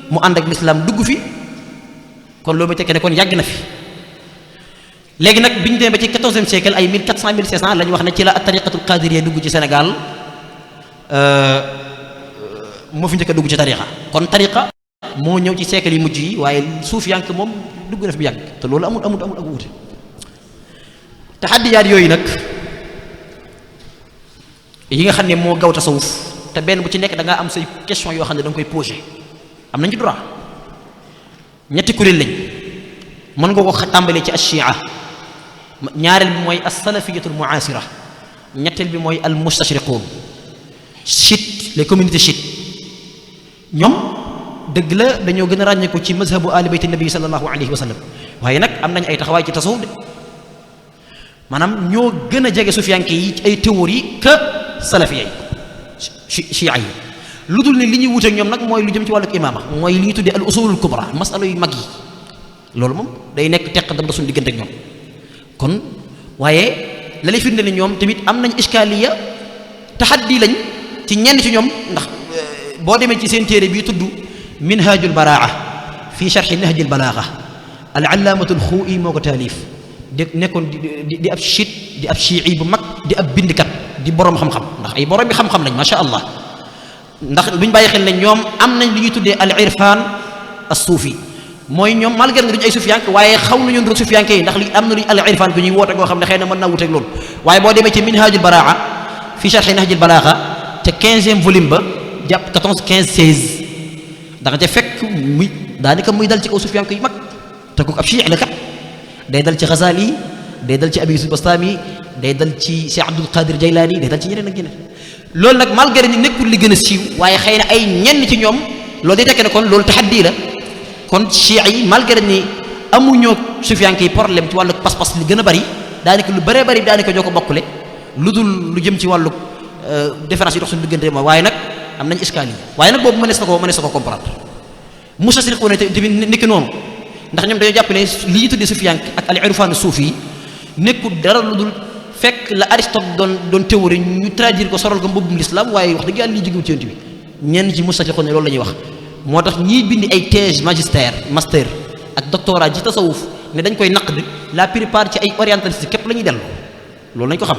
mu ànd ak l'islam dugg fi kon loolu ba tekkee ne kon yàgg na fi léegi nag bi ñu demee ba ci 14e siècle ay 1400 1500 la ñu wax ne ci la tariqatul qadiriyya dugg ci Sénégal moo fi njëkk a dugg ci tariqa kon tariqa moo ñëw ci siècle yi mujj yi waaye suufiyank moom dugg na fi bu yàgg te loolu amul ak wuute taxaddiyaat yooyu nag yi nga xam ne moo gaw tasawuf te benn bu ci nekk da ngaa am say question yoo xam ne da nga koy posé am nañ ci droit ñetti kuréel lañ mën nga ko tàmbalee ci ashia ñaareel bi mooy as-salafiyatul mu'asira ñetteel bi mooy al mustashriqun chiite les communautés chiites ñoom dëgg la dañoo gën a ràññeeku ci mazhabu ali bayti nabi sallallahu alayhi wa sallam waaye nag am nañ ay taxawaay ci tasawuf de maanaam ñoo gën a jege sufiyanke yi ci ay théorie que salafiya yi chia yi lu dul ne li ñuy wuteek ñoom nag mooy lu jëm ci wàllu imaama mooy li ñuy tuddee al usulul kubra masala yu mag yi loolu moom day nekk teq dam da suñu diggante ak ñoom kon waaye la lay firnde ne ñoom tamit am nañ iskaliya taxaddi lañ ci ñenn ci ñoom ndax boo demee ci seen téere bii tudd minhajul baraa fi sharxi nahjil balaaga al allaamatul xuu'i moo ko taalif di nekkoon di ab chiite di ab chii bu mag di ab bindkat di borom xam-xam ndax ay borom bi xam-xam lañ macha allah ndax buñ bàyyi xel ne ñoom am nañ li ñuy tuddee al irfan as suufi mooy ñoom malgré nga duñu ay sufiyank waaye xaw nañu rek sufiyanke yi ndax li am na lu al irfan gu ñuy woote goo xam ne xëy na mën naa wuteeg loolu waaye boo demee ci minhajul baraa fi sharxi nahjil balaaga ca 15e volume ba jàpp 14 15 16 da nga ca fekk muy daanaka muy dal ci kaw sufiyanke yu mag te kooku ab chii la kat day dal ci Ghazali day dal ci Abi Yusuf Bastami day dal ci Cheikh Abdul Qadir Jaylani day dal ci ñeneen ak ñeneen loolu nag malgré ni nekkul li gën a siiw waaye xëy na ay ñenn ci ñoom loolu day tekkee ne kon loolu taxaddi la kon chia yi malgré ni amuñoo sufiyanke yi problème ci wàllu pas-pas li gën a bari daanaka lu bëree bari daanaka ñoo ko bokkule lu dul lu jëm ci wàllu différence yi dox suñu diggante moom waaye nag am nañ iskali waaye nag boobu mënees na ko comprendre mustashriquna tamit nekk noonu ndax ñoom dañoo jàpp ne li ñu tuddee sufiyank ak al irfan suufi yi nekkul dara lu dul fekk la Aristote doon théorie ñu traduire ko soral ko mbubbum l'islam waaye wax dëgg yàlla liy jógewul ci yonent bi ñenn ci mustashriquna ne loolu la ñuy wax moo tax ñiy bindi ay thèse master ak doctorat ci tasawuf ne dañ koy naqd la plupart ci ay orientaliste képp la ñuy dellu loolu nañ ko xam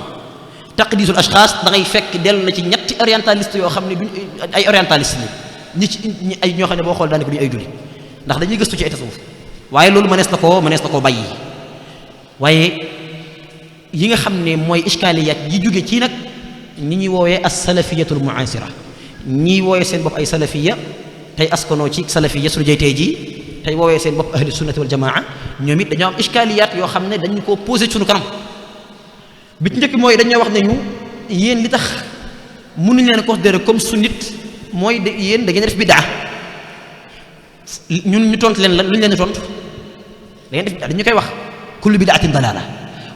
taqdisul ashxaas da ngay fekk dellu na ci ñetti orientaliste yoo xam ne duñ ay orientaliste la ñi ay ñoo xam ne boo xool daanaka duñu ay julli ndax dañuy gëstu ci ay tasawuf waaye loolu mënees na koo bàyyi waaye yi nga xam ne mooy iskaaliyat yi jóge ci nag ñi ñuy woowee as salafiyatul muasira ñiy woowee seen bopp ay salafiya tey askanoo ci salafiya suñu jëy tey jii tey woowee seen bopp ahli sunnati wal jamaa ñoom it dañoo am iskaaliyat yoo xam ne dañu koo posé suñu kanam bi ci njëkk mooy dañoo wax ne ñu yéen li tax mënuñ leen considérer comme sunnit mooy yéen da ngeen def bidaa ñun ñu tontu leen lan lu ñu leen di tontu da ngeen def bidaa dañu koy wax kullu bidaatin dalaala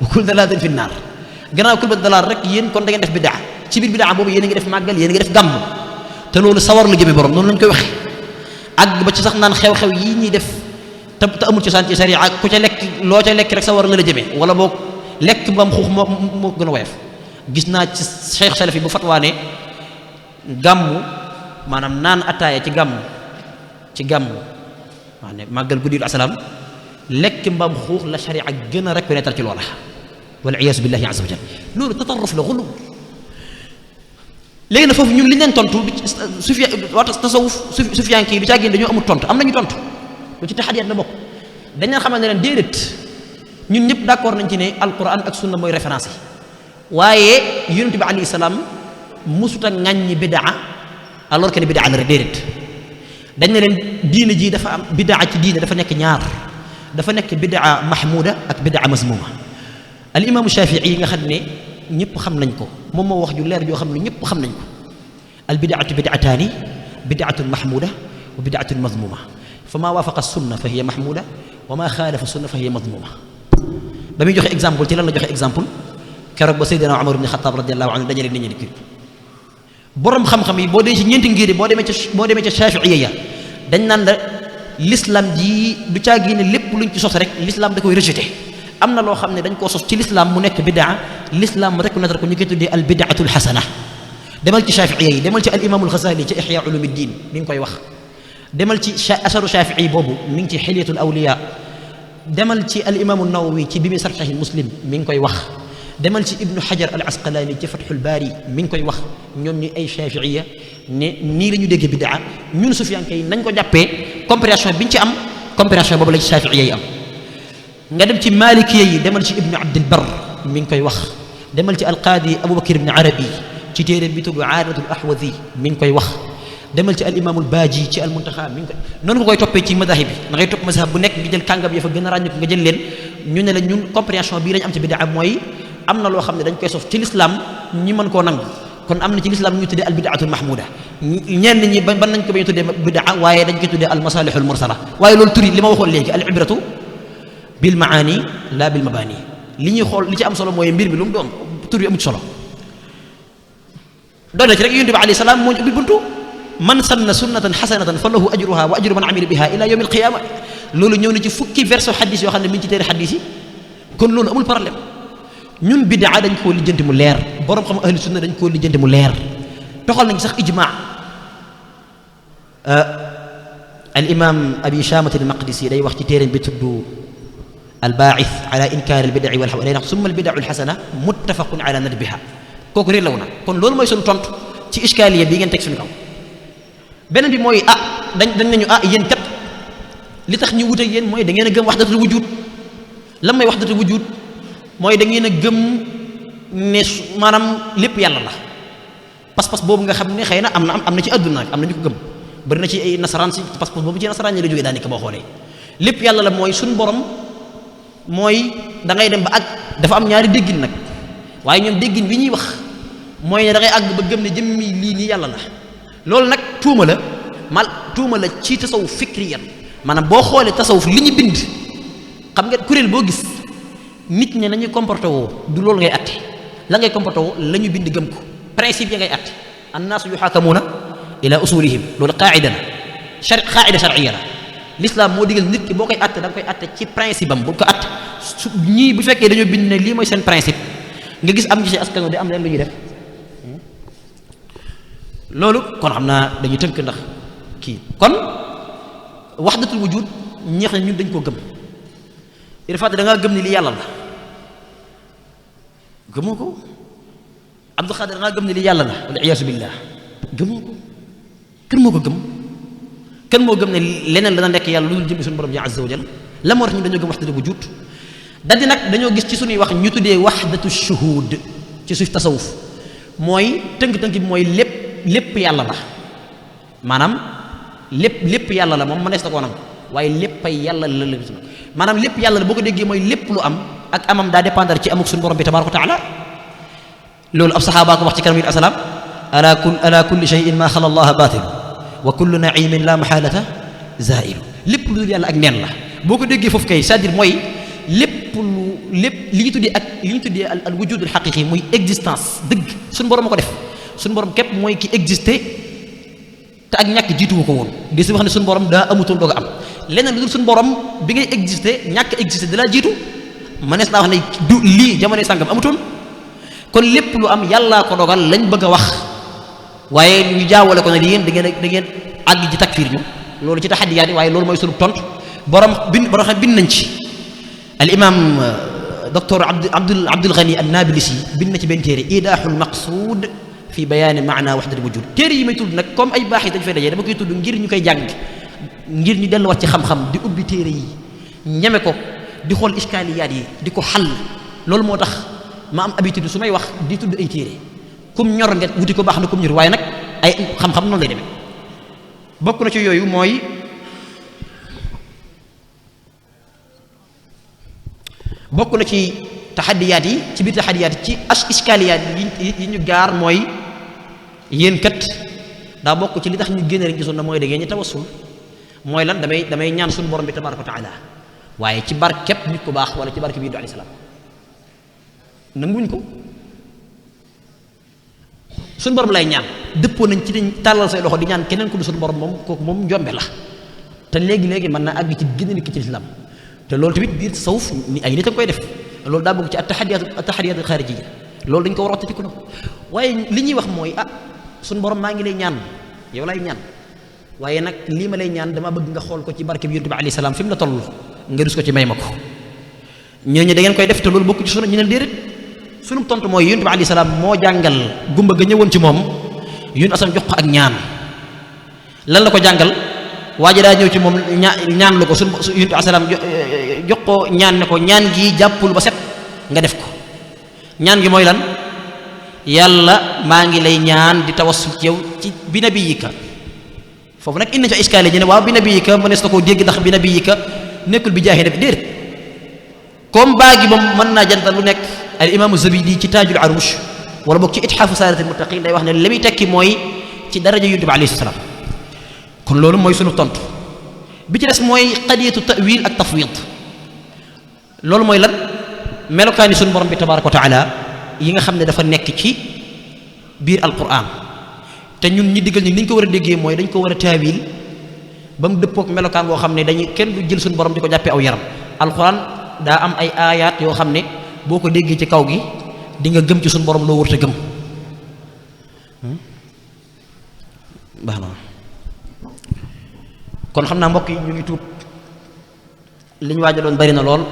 wa kullu dalaalatin fi naar gannaaw kullu dalaal rek yéen kon da ngeen def bidaa ci biir bidaa boobu yéen a ngi def màggal yéen a ngi def gàmm te loolu sawar la jëme borom noonu lañ koy waxe àgg ba ci sax naan xew-xew yii ñuy def te amul cosaan ci sariya ku ca lekk loo ca lekk rek sawar la la jëmee wala boog lekk ba am xuux moo gën a woyof gis naa ci Cheikh Salafi bu fatwaane gàmmu maanaam naan ataaya ci gàmmu waa ne màggal guddi asalaam lekk mbaam xuux la sharia gën a reconnaître ci loola wal iyaasu billahi azza wa jal loolu tatarruf la xulu léegi na foofu ñun li ñu leen tontu sufiya waa tasawuf sufiyanke yi du caa génn dañoo amul tontu am nañu tontu lu ci taxadiyaat la bokk dañ leen xamal ne leen déedéet ñun ñëpp d'accord nañ ci ne alquran ak sunna mooy référence yi waaye yonent bi alayhi salaam musuta ŋàññi bidaa alors que ne bidaa la rek déedéet dañ ne leen diine ji dafa am bidaa ci diine dafa nekk ñaar dafa nekk bidaa mahmuda ak bidaa mazmuma al imaamu Shafii yi nga xam ne ñëpp xam nañ ko moom moo wax ju leer joo xam ne ñëpp xam nañ ko al bidaatu bidaataani bidaatun mahmuda wa bidaatun mazmuma fa maa waafaqa sunna fa hiya mahmuda wa maa xaalafa sunna fa hiya mazmuma ba muy joxe exemple ci lan la joxe exemple keroog ba Seydina Umar ibn Xattaab radiyallahu anhu dajale nit ñi di kii borom xam-xam yi boo dee ci ñeenti ngir boo demee ca Shaafi'iyya ya dañ naan la l'islam ji du caagi ne lépp luñ ci sos rek l'islam da koy rejeté am na loo xam ne dañ koo sos ci lislaam mu nekk bidaa lislaam reconnaître ko ñu koy tuddee al bidaatul xasana demal ci shafiiya yi demal ci al imaamul xasaali ci ihya ulumuddin mi ngi koy wax demal ci asaru shafii boobu mi ngi ci xilyatul awliya demal ci al imaamu nawawi ci bi muy sarh sahih muslim mi ngi koy wax demal ci ibnu xajar al asqalaani ci fathul baari mi ngi koy wax ñoom ñi ay shafiiya ne nii la ñu déggee bidaa ñun sufiyanke yi nañ ko jàppee compréhension bi ñu ci am compréhension boobu la ci shafiiya yi am nga dem ci malikiya yi demal ci ibnu abdil bar mi ngi koy wax demal ci alqaadi abubakar ibn arabi ci téere bi tudd aadatul ahwazi mi ngi koy wax demal ci al imaamul baaji ci al muntaxa mi ngi koy noonu nga koy toppee ci madahib yi da ngay topp mazhab bu nekk nga jël kàngam ya fa gën a ràññiku nga jël leen ñu ne la ñun compréhension bii lañ am ci bidaa mooy am na loo xam ne dañ koy sof ci lislaam ñi mën koo nangu kon am na ci lislaam ñu tuddee al bidaatul mahmuda ñenn ñi ban nañ ko ba ñu tuddee bidaa waaye dañ koy tuddee al masalihul mursala waaye loolu turi li ma waxoon léegi al ibratu bil maani la bil mabani li ñuy xool li ci am solo mooy mbir mi lu mu doon tur yi amut solo doon na ci rek yonent bi alayhi salaam moo ñu ubbi buntu man sanna sunnatan xasanatan fa lahu ajruha wa ajru man amila biha ila yawm alqiyama loolu ñëw na ci fukki verso xadis yoo xam ne mi ngi ci téere xadis yi kon loolu amul problème ñun bidaa dañ koo lijjanti mu leer borom xam ahli sunna dañ koo lijjanti mu leer toxal nañ sax ijmaa al imam abi shamat al maqdisi day wax ci téere bi tudd albaaxis ala inkaar albidaci wal day nax summa albidacu alxasana muttafaqun ala nadbiha kooku réer law na kon loolu mooy suñu tontu ci iskaliya bi ngeen teg suñu kaw beneen bi mooy dañ nañu yéen kat li tax ñu wute ak yéen mooy da ngeen a gëm waxdatul wujud lan mooy waxdatul wujud mooy da ngeen a gëm ne maanaam lépp yàlla la pas-pas boobu nga xam ne xëy na am na ci àdduna nag am na ñu ko gëm bëri na ci ay nasaraan si pas-pas boobu ci nasaraan ñi la jógee daanaka boo xoolee lépp yàlla la mooy suñu borom mooy da ngay dem ba àgg dafa am ñaari déggin nag waaye ñoom déggin bi ñuy wax mooy ne da ngay àgg ba gëm ne jëmmi lii nii yàlla la loolu nag tuuma la ci tasawuf fikriyan maanaam boo xoolee tasawuf li ñu bind xam nga kuréel boo gis nit ñi nañuy comporté woo du loolu ngay atte la ngay comporté woo la ñu bind gëm ko principe ya ngay atte annaasu yuxaakamuuna ila usulihim loolu qaida la qaida sharciya la l'islam moo digal nit ki boo koy atte da nga koy atte ci principe am bu ko atte su ñii bu fekkee dañoo bind ne lii mooy seen principe nga gis am ci askan di am leen lu ñuy def loolu kon xam naa dañuy tënk ndax kii kon waxdatul wujud ñeex na ñun dañ koo gëm irfaat da ngaa gëm ni li yàlla la gëmoo ko Abdul Xaadir da ngaa gëm ni li yàlla la wal iyaasu billah gëmoo ko kan moo ko gëm kan moo gëm ne leneen dana nekk yàlla lu dul jëm suñu borom ji azza wa jal la moo tax ñu dañoo gëm waxdatul wujud daldi nag dañoo gis ci suñuy wax ñu tuddee waxdatu shuhud ci suuf tasawuf mooy tënk-tënk bi mooy lépp yàlla la maanaam lépp yàlla la moom mënees na koo nangu waaye léppay yàlla la maanaam lépp yàlla la boo ko déggee mooy lépp lu am ak amam daa dépendre ci amuk suñu borom bi tabaraka wa taala loolu ab saxaaba ko wax ci kanam yi asalaam ala kulli shay'in ma xala allaha batil wa kullu naimin la maxaalata zailu lépp lu dul yàlla ak neen la boo ko déggee foofu kay c'est-à-dire mooy lépp li ñu tuddee al wujudul xaqiqi muy existence dëgg suñu borom a ko def suñu borom képp mooy ki existé te ak ñàkk jiituwu ko woon di si wax ne suñu borom daa amutoon doog a am leneen lu dul suñu borom bi ngay existé ñàkk existé da laa jiitu mënees naa wax ne du lii jamono sàngam amutoon kon lépp lu am yàllaa ko dogal lañ bëgg a wax waaye ñu jaawale ko ne di yéen da ngeen àgg ji takfiir ñu loolu ci taxadiyaat yi waaye loolu mooy sunu tontu borom xam bind nañ ci al imam docteur Abdul Ghani an-Nabilisi bind na ci benn téere idaaxul maqsuud fi bayaani maana waxdatul wujud téere yi may tudd nag comme ay baax yi dañ fay dajee dama koy tudd ngir ñu koy jàng ngir ñu delluwaat ci xam-xam di ubbi téere yi ñeme ko di xool iskaaliyaat yi di ko xàll loolu moo tax ma am habitude su may wax di tudd ay téere kum ñor nga wuti ko baax na kum ñor waaye nag ay xam-xam noonu lay demee bokk na ci yooyu mooy bokk na ci taxadiyaat yi ci biir taxadiyaat yi ci iskaaliyaat yi ñu gaar mooy yéen kat daa bokk ci li tax ñu génne rek gisoon na mooy da ngeen ñu tawassul mooy lan damay ñaan suñu borom bi tabaraka wa taala waaye ci barkeb nit ku baax wala ci barke bi Iidu alayhi salaam nanguñ ko suñu borom lay ñaan dëppoo nañ ci dañ tàllal say loxo di ñaan keneen ku du suñu borom moom kooku moom njombe la te léegi mën naa àgg ci génne nit ki ci lislaam te loolu tamit biir tasawuf ni ay nit a koy def loolu daa bokk ci at-taxadiyaat al-xaarijiyya loolu dañ ko war a waxtaanee ko waaye li ñuy wax mooy suñu borom maa ngi lay ñaan yow lay ñaan waaye nag lii ma lay ñaan dama bëgg nga xool ko ci barke bi yonent bi alayhi salaam fi mu la toll nga rus ko ci may ma ko ñooñu da ngeen koy def te loolu bokk ci sunu ñu ne déedéet sunu tontu mooy yonent bi alayhi salaam moo jàngal gumba ga ñëwoon ci moom yun asam jox ko ak ñaan lan la ko jàngal waa ji daa ñëw ci moom ñaan lu ko sunu yonent bi alayhi salaam jox ko ñaan ne ko ñaan gi jàppul ba set nga def ko ñaan gi mooy lan yàlla maa ngi lay ñaan di tawassul ci yow ci bi nabiyika foofu nag indi ci iskaale ji ne waaw bi nabiyika mënees na koo dégg ndax bi nabiyika nekkul bi jaahi nabi déedéet comme baa gi moom mën naa jantal lu nekk al imaamu Zabidi ci taajul arush wala boog ci itxaafu saadatil muttaqin day wax ne li muy tekki mooy ci daraja yonent bi alayhi salaam kon loolu mooy sunu tontu bi ci des mooy qadiyatu ta'wil ak tafwid loolu mooy lan melokaani sunu borom bi tabaraka wa taala yi nga xam ne dafa nekk ci biir alquran te ñun ñi diggal ñi ni ñu ko war a déggee mooy dañ ko war a taawil ba mu dëppook melokaan boo xam ne dañuy kenn du jël suñu borom di ko jàppee aw yaram alquran daa am ay aayaat yoo xam ne boo ko déggee ci kaw gi di nga gëm ci suñu borom loo wërta gëm baax na kon xam naa mbokk yi ñu ngi tuub li ñu waajaloon bari na lool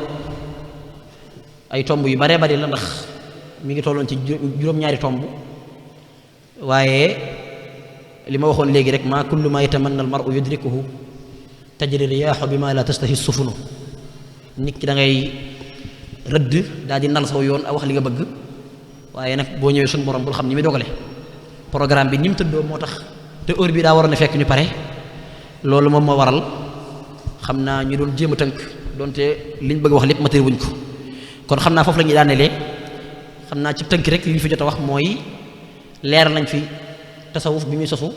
ay tomb yu baree bari la ndax mi ngi tolloon ci juróom-ñaari tomb waaye li ma waxoon léegi rek ma kullu ma yatamanna al mar'u yudrikuhu tajri riyaahu bi ma la tastahi sufunu nit ki da ngay rëdd daal di nal saw yoon a wax li nga bëgg waaye nag boo ñëwee suñu borom bul xam ni muy dogale programme bi ni mu tëddoo moo tax te heure bi daa waroon a fekk ñu pare loolu moom moo waral xam naa ñu doon jéem a tënk donte liñ bëgg wax lépp matériel wuñ ko kon xam naa foofu la ñuy daanelee xam naa ci tënk rek li ñu fi jot a wax mooy leer nañ fi tasawuf bi muy sosu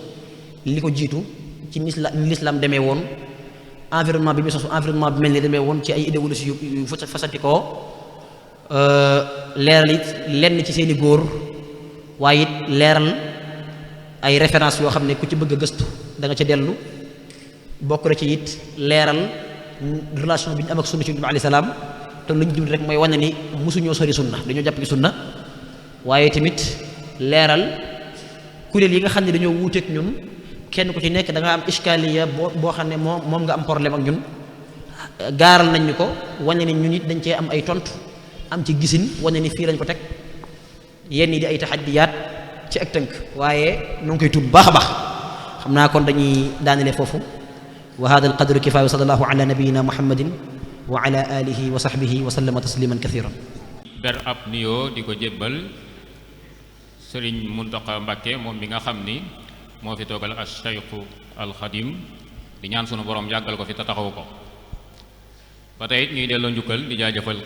li ko jiitu ci ni l'islam demee woon environnement bi muy sosu environnement bi mel ni demee woon ci ay idéologie yu fasanti koo leeral it lenn ci seeni góor waaye it leeral ay référence yoo xam ne ku ci bëgg a gëstu da nga ca dellu bokk na ci it leeral relation bi ñu am ak sunna ci Nabi alayhi salaam te lu ñu jublu rek mooy wane ni mosuñoo sori sunna dañoo jàpp ci sunna waaye tamit leeral kuréel yi nga xam ne dañoo wuuteeg ñun kenn ku ci nekk da nga am iskaliya boo xam ne moom nga am problème ak ñun gaaral nañ ñu ko wane ni ñun it dañ cee am ay tontu am ci gisin wane ni fii lañ ko teg yenn yi di ay taxaddiyaat ci ak tënk waaye nu ngi koy tuub baax a baax xam naa kon dañuy daanele foofu wa hada al qadru kifaaya sallallahu ala nabiyina muhammadin wa ala alihi wa sahbihi wa sallama tasliman kathiran ber ab nuyoo di ko jébbal sëriñ Muntaqa Mbàkke moom bi nga xam ni moo fi toogal al Cheikhu al Xadim di ñaan sunu borom yàggal ko fi te taxawu ko ba tey ñuy delloo njukkal di jaajëfal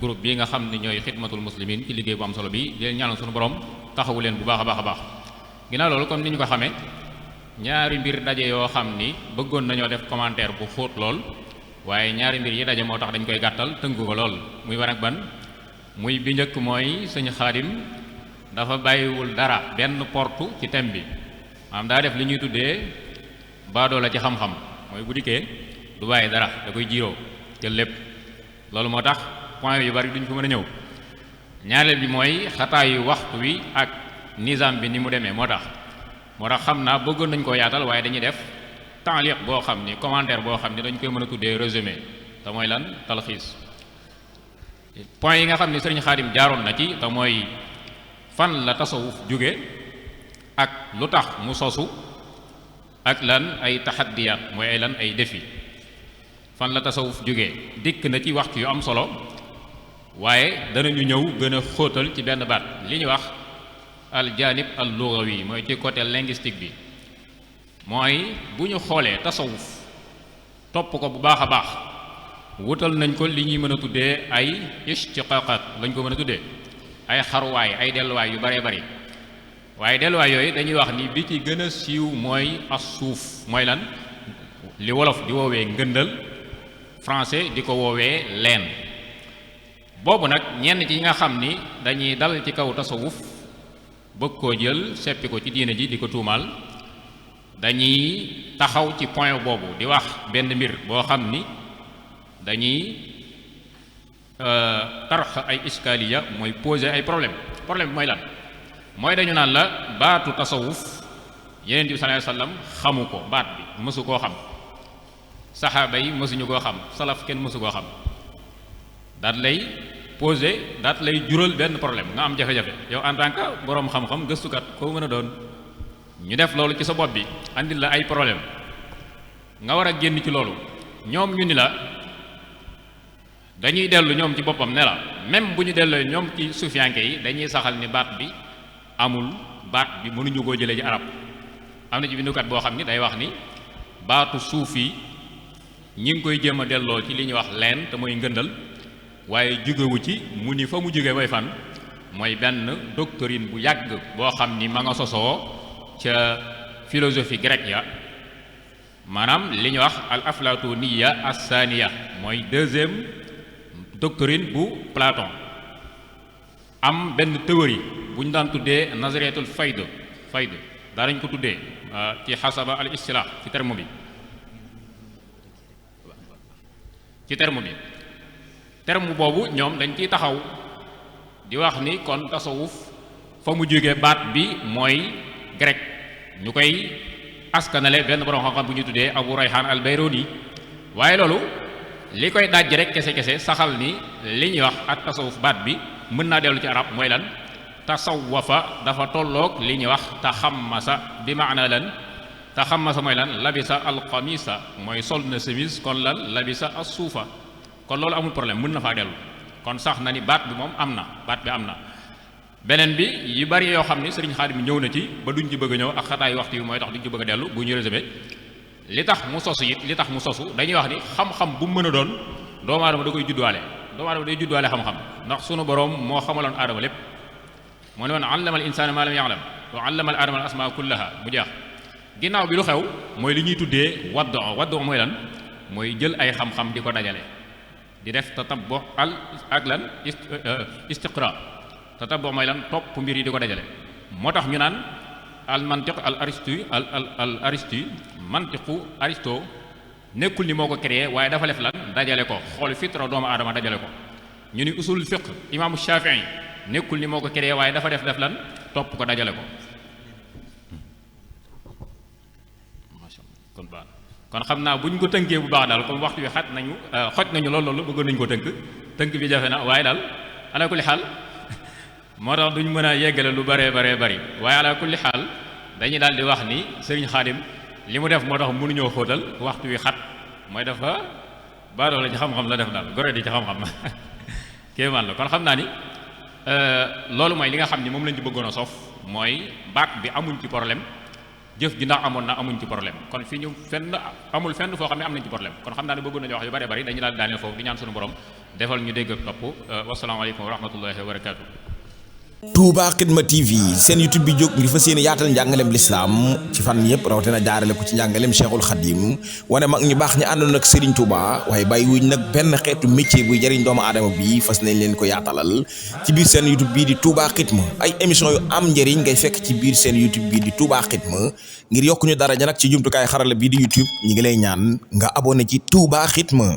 groupe bi nga xam ni ñooy xidmatul muslimin ci liggéey bu am solo bi di leen ñaanal sunu borom taxawu leen bu baax a baax a baax ginnaaw loolu comme ni ñu ko xamee ñaari mbir daje yoo xam ni bëggoon nañoo def commentaire bu xóot lool waaye ñaari mbir yi daje moo tax dañ koy gàttal tënku ko lool muy ban ak ban muy bi njëkk mooy sëñ Xaadim dafa bàyyiwul dara benn portu ci thème bi maanaam daa def li ñuy tuddee baadoo la ci xam-xam mooy bu dikkee du bàyyi dara da koy jiiroo jël lépp loolu moo tax point yu bari duñ ko mën a ñëw ñaareel bi mooy xataayu waxtu wi ak nizam bi ni mu demee moo tax xam naa bëggoon nañ koo yaatal waaye dañuy def taaliq boo xam ni commentaire boo xam ni dañ koy mën a tuddee résumé te mooy lan talxiis point yi nga xam ni sëriñ Xaadim jaaroon na ci te mooy fan la tasawuf jóge ak lu tax mu sosu ak lan ay taxaddiyaat mooy ay lan ay défi fan la tasawuf jóge dikk na ci waxtu yu am solo waaye danañu ñëw gën a xóotal ci benn baat li ñuy wax al janib al lughawi mooy ci côté linguistique bi mooy bu ñu xoolee tasawuf topp ko bu baax a baax wutal nañ ko li ñuy mën a tuddee ay ishtiqaqat lañ ko mën a tuddee ay xaruwaay ay delluwaay yu baree bari waaye delluwaay yooyu dañuy wax ni bi ci gën a siiw mooy as suuf mooy lan li wolof di woowee ngëndal français di ko woowee leen boobu nag ñenn ci nga xam ni dañuy dal ci kaw tasawuf bëgg koo jël seppi ko ci diine ji di ko tuumaal dañuy taxaw ci point boobu di wax benn mbir boo xam ni dañuy tarx ay iskaliya mooy poser ay problème bi mooy lan mooy dañu naan la baatu tasawuf Yonent bi sallallahu alayhi wasallam xamu ko baat bi mësu koo xam saxaaba yi mësuñu koo xam salaf kenn mësu koo xam daat lay poser daat lay jural benn problème nga am jafe-jafe yow en tant que boroom xam-xam gëstukat koo mën a doon ñu def loolu ci sa bopp bi andil la ay problème nga war a génn ci loolu ñoom ñu ni la dañuy dellu ñoom ci boppam ne la même bu ñu delloo ñoom ci sufiyanke yi dañuy saxal ni baat bi amul baat bi mënuñu koo jëlee ci arab am na ci bindukat boo xam ni day wax ni baatu suufi ñi ngi koy jéem a delloo ci li ñuy wax leen te mooy ngëndal waaye jógewu ci mu ni fa mu jóge mooy fan mooy benn doctrine bu yàgg boo xam ni ma nga sosoo ca philosophie grecque ya maanaam li ñuy wax al aflatoniya as-saniya mooy deuxième doctrine bu Platon am benn théorie bu ñu daan tuddee nazariyatul fayd daa dañ ko tuddee ci xasaba al istilah ci terme bi terme boobu ñoom dañ ciy taxaw di wax ni kon tasawuf fa mu jógee baat bi mooy grec ñu koy askanale benn borom xam-xam bu ñu tuddee Abu Rayhan al-Bayruni waaye loolu li koy dajj rek kese saxal ni li ñuy wax ak tasawuf baat bi mën naa dellu ci arab mooy lan tasawafa dafa tolloog li ñuy wax taxammasa bi maana lan taxammasa mooy lan labisa alxamisa mooy sol na chemise kon lan labisa as-suufa kon loolu amul problème mën na faa dellu kon sax na ni baat bi moom am na baat bi am na beneen bi yu bari yoo xam ni sëriñ Xaadim ñëw na ci ba duñ ci bëgg a ñëw ak xataay waxtu yi mooy tax duñ ci bëgg a dellu bu ñu résumé li tax mu sosu dañuy wax ni xam-xam bu mu mën a doon doomu aadama da koy judduwaale doomu aadama day judduwaale xam-xam ndax sunu boroom moo xamaloon aadama lépp moo ne woon allama al insaana maa lam ya'lam wa allama al aadama al asmaa kullaha mu jeex ginnaaw bi lu xew mooy li ñuy tuddee waddu mooy lan mooy jël ay xam-xam di ko dajale di def tatabbu ak lan istiqra tatabbu mooy lan topp mbir yi di ko dajale moo tax ñu naan al mantiq al aristu mantiqu aristo nekkul ni moo ko créé waaye dafa def lan dajale ko xool fitra doomu aadama dajale ko ñu ni usul fiqh imaamu Shaafi'i nekkul ni moo ko créé waaye dafa def lan topp ko dajale ko kon xam naa bu ñu ko tënkee bu baax daal comme waxtu wi xoj nañu loolu bëggoon nañu ko tënk bi jafe na waaye daal ala kulli xaal moo tax duñ mën a yeggale lu bëree bëri waaye ala kulli xaal dañuy daal di wax ni Sëriñ Xaadim li mu def moo tax mënuñoo xóotal waxtu wi xat mooy dafa baadoo la ci xam-xam la def daal gore di ci xam-xam kéemaan la kon xam naa ni loolu mooy li nga xam ni moom lañ ci bëggoon a sof mooy baat bi amuñ ci problème jëf ji ndax amoon na amuñ ci problème kon fii ñu amul fenn foo xam ne am nañ ci problème kon xam naa ne bëggoon nañu wax yu bëree bëri dañu daal daaneel foofu di ñaan suñu borom defal ñu dégg ak topp wasalaamaaleykum wa rahmatullahi wa barakaatu. Touba Xidma TV seen YouTube bi jóg ngir fas yéene yaatal njàngaleem lislaam ci fan yëpp rawatina jaarale ko ci njàngaleem Cheikhul Khadim wane mag ñu baax ñi àndoon ak Serigne Touba waaye bàyyi wuñ nag benn xeetu métier buy jëriñ doomu aadama bi fas nañ leen ko yaatalal ci biir seen YouTube bii di Touba Xidma ay émission yu am njëriñ ngay fekk ci biir seen YouTube bii di Touba Xidma ngir yokk ñu daraja nag ci jumtukaay xarala bii di YouTube ñi ngi lay ñaan nga abonné ci Touba Xidma.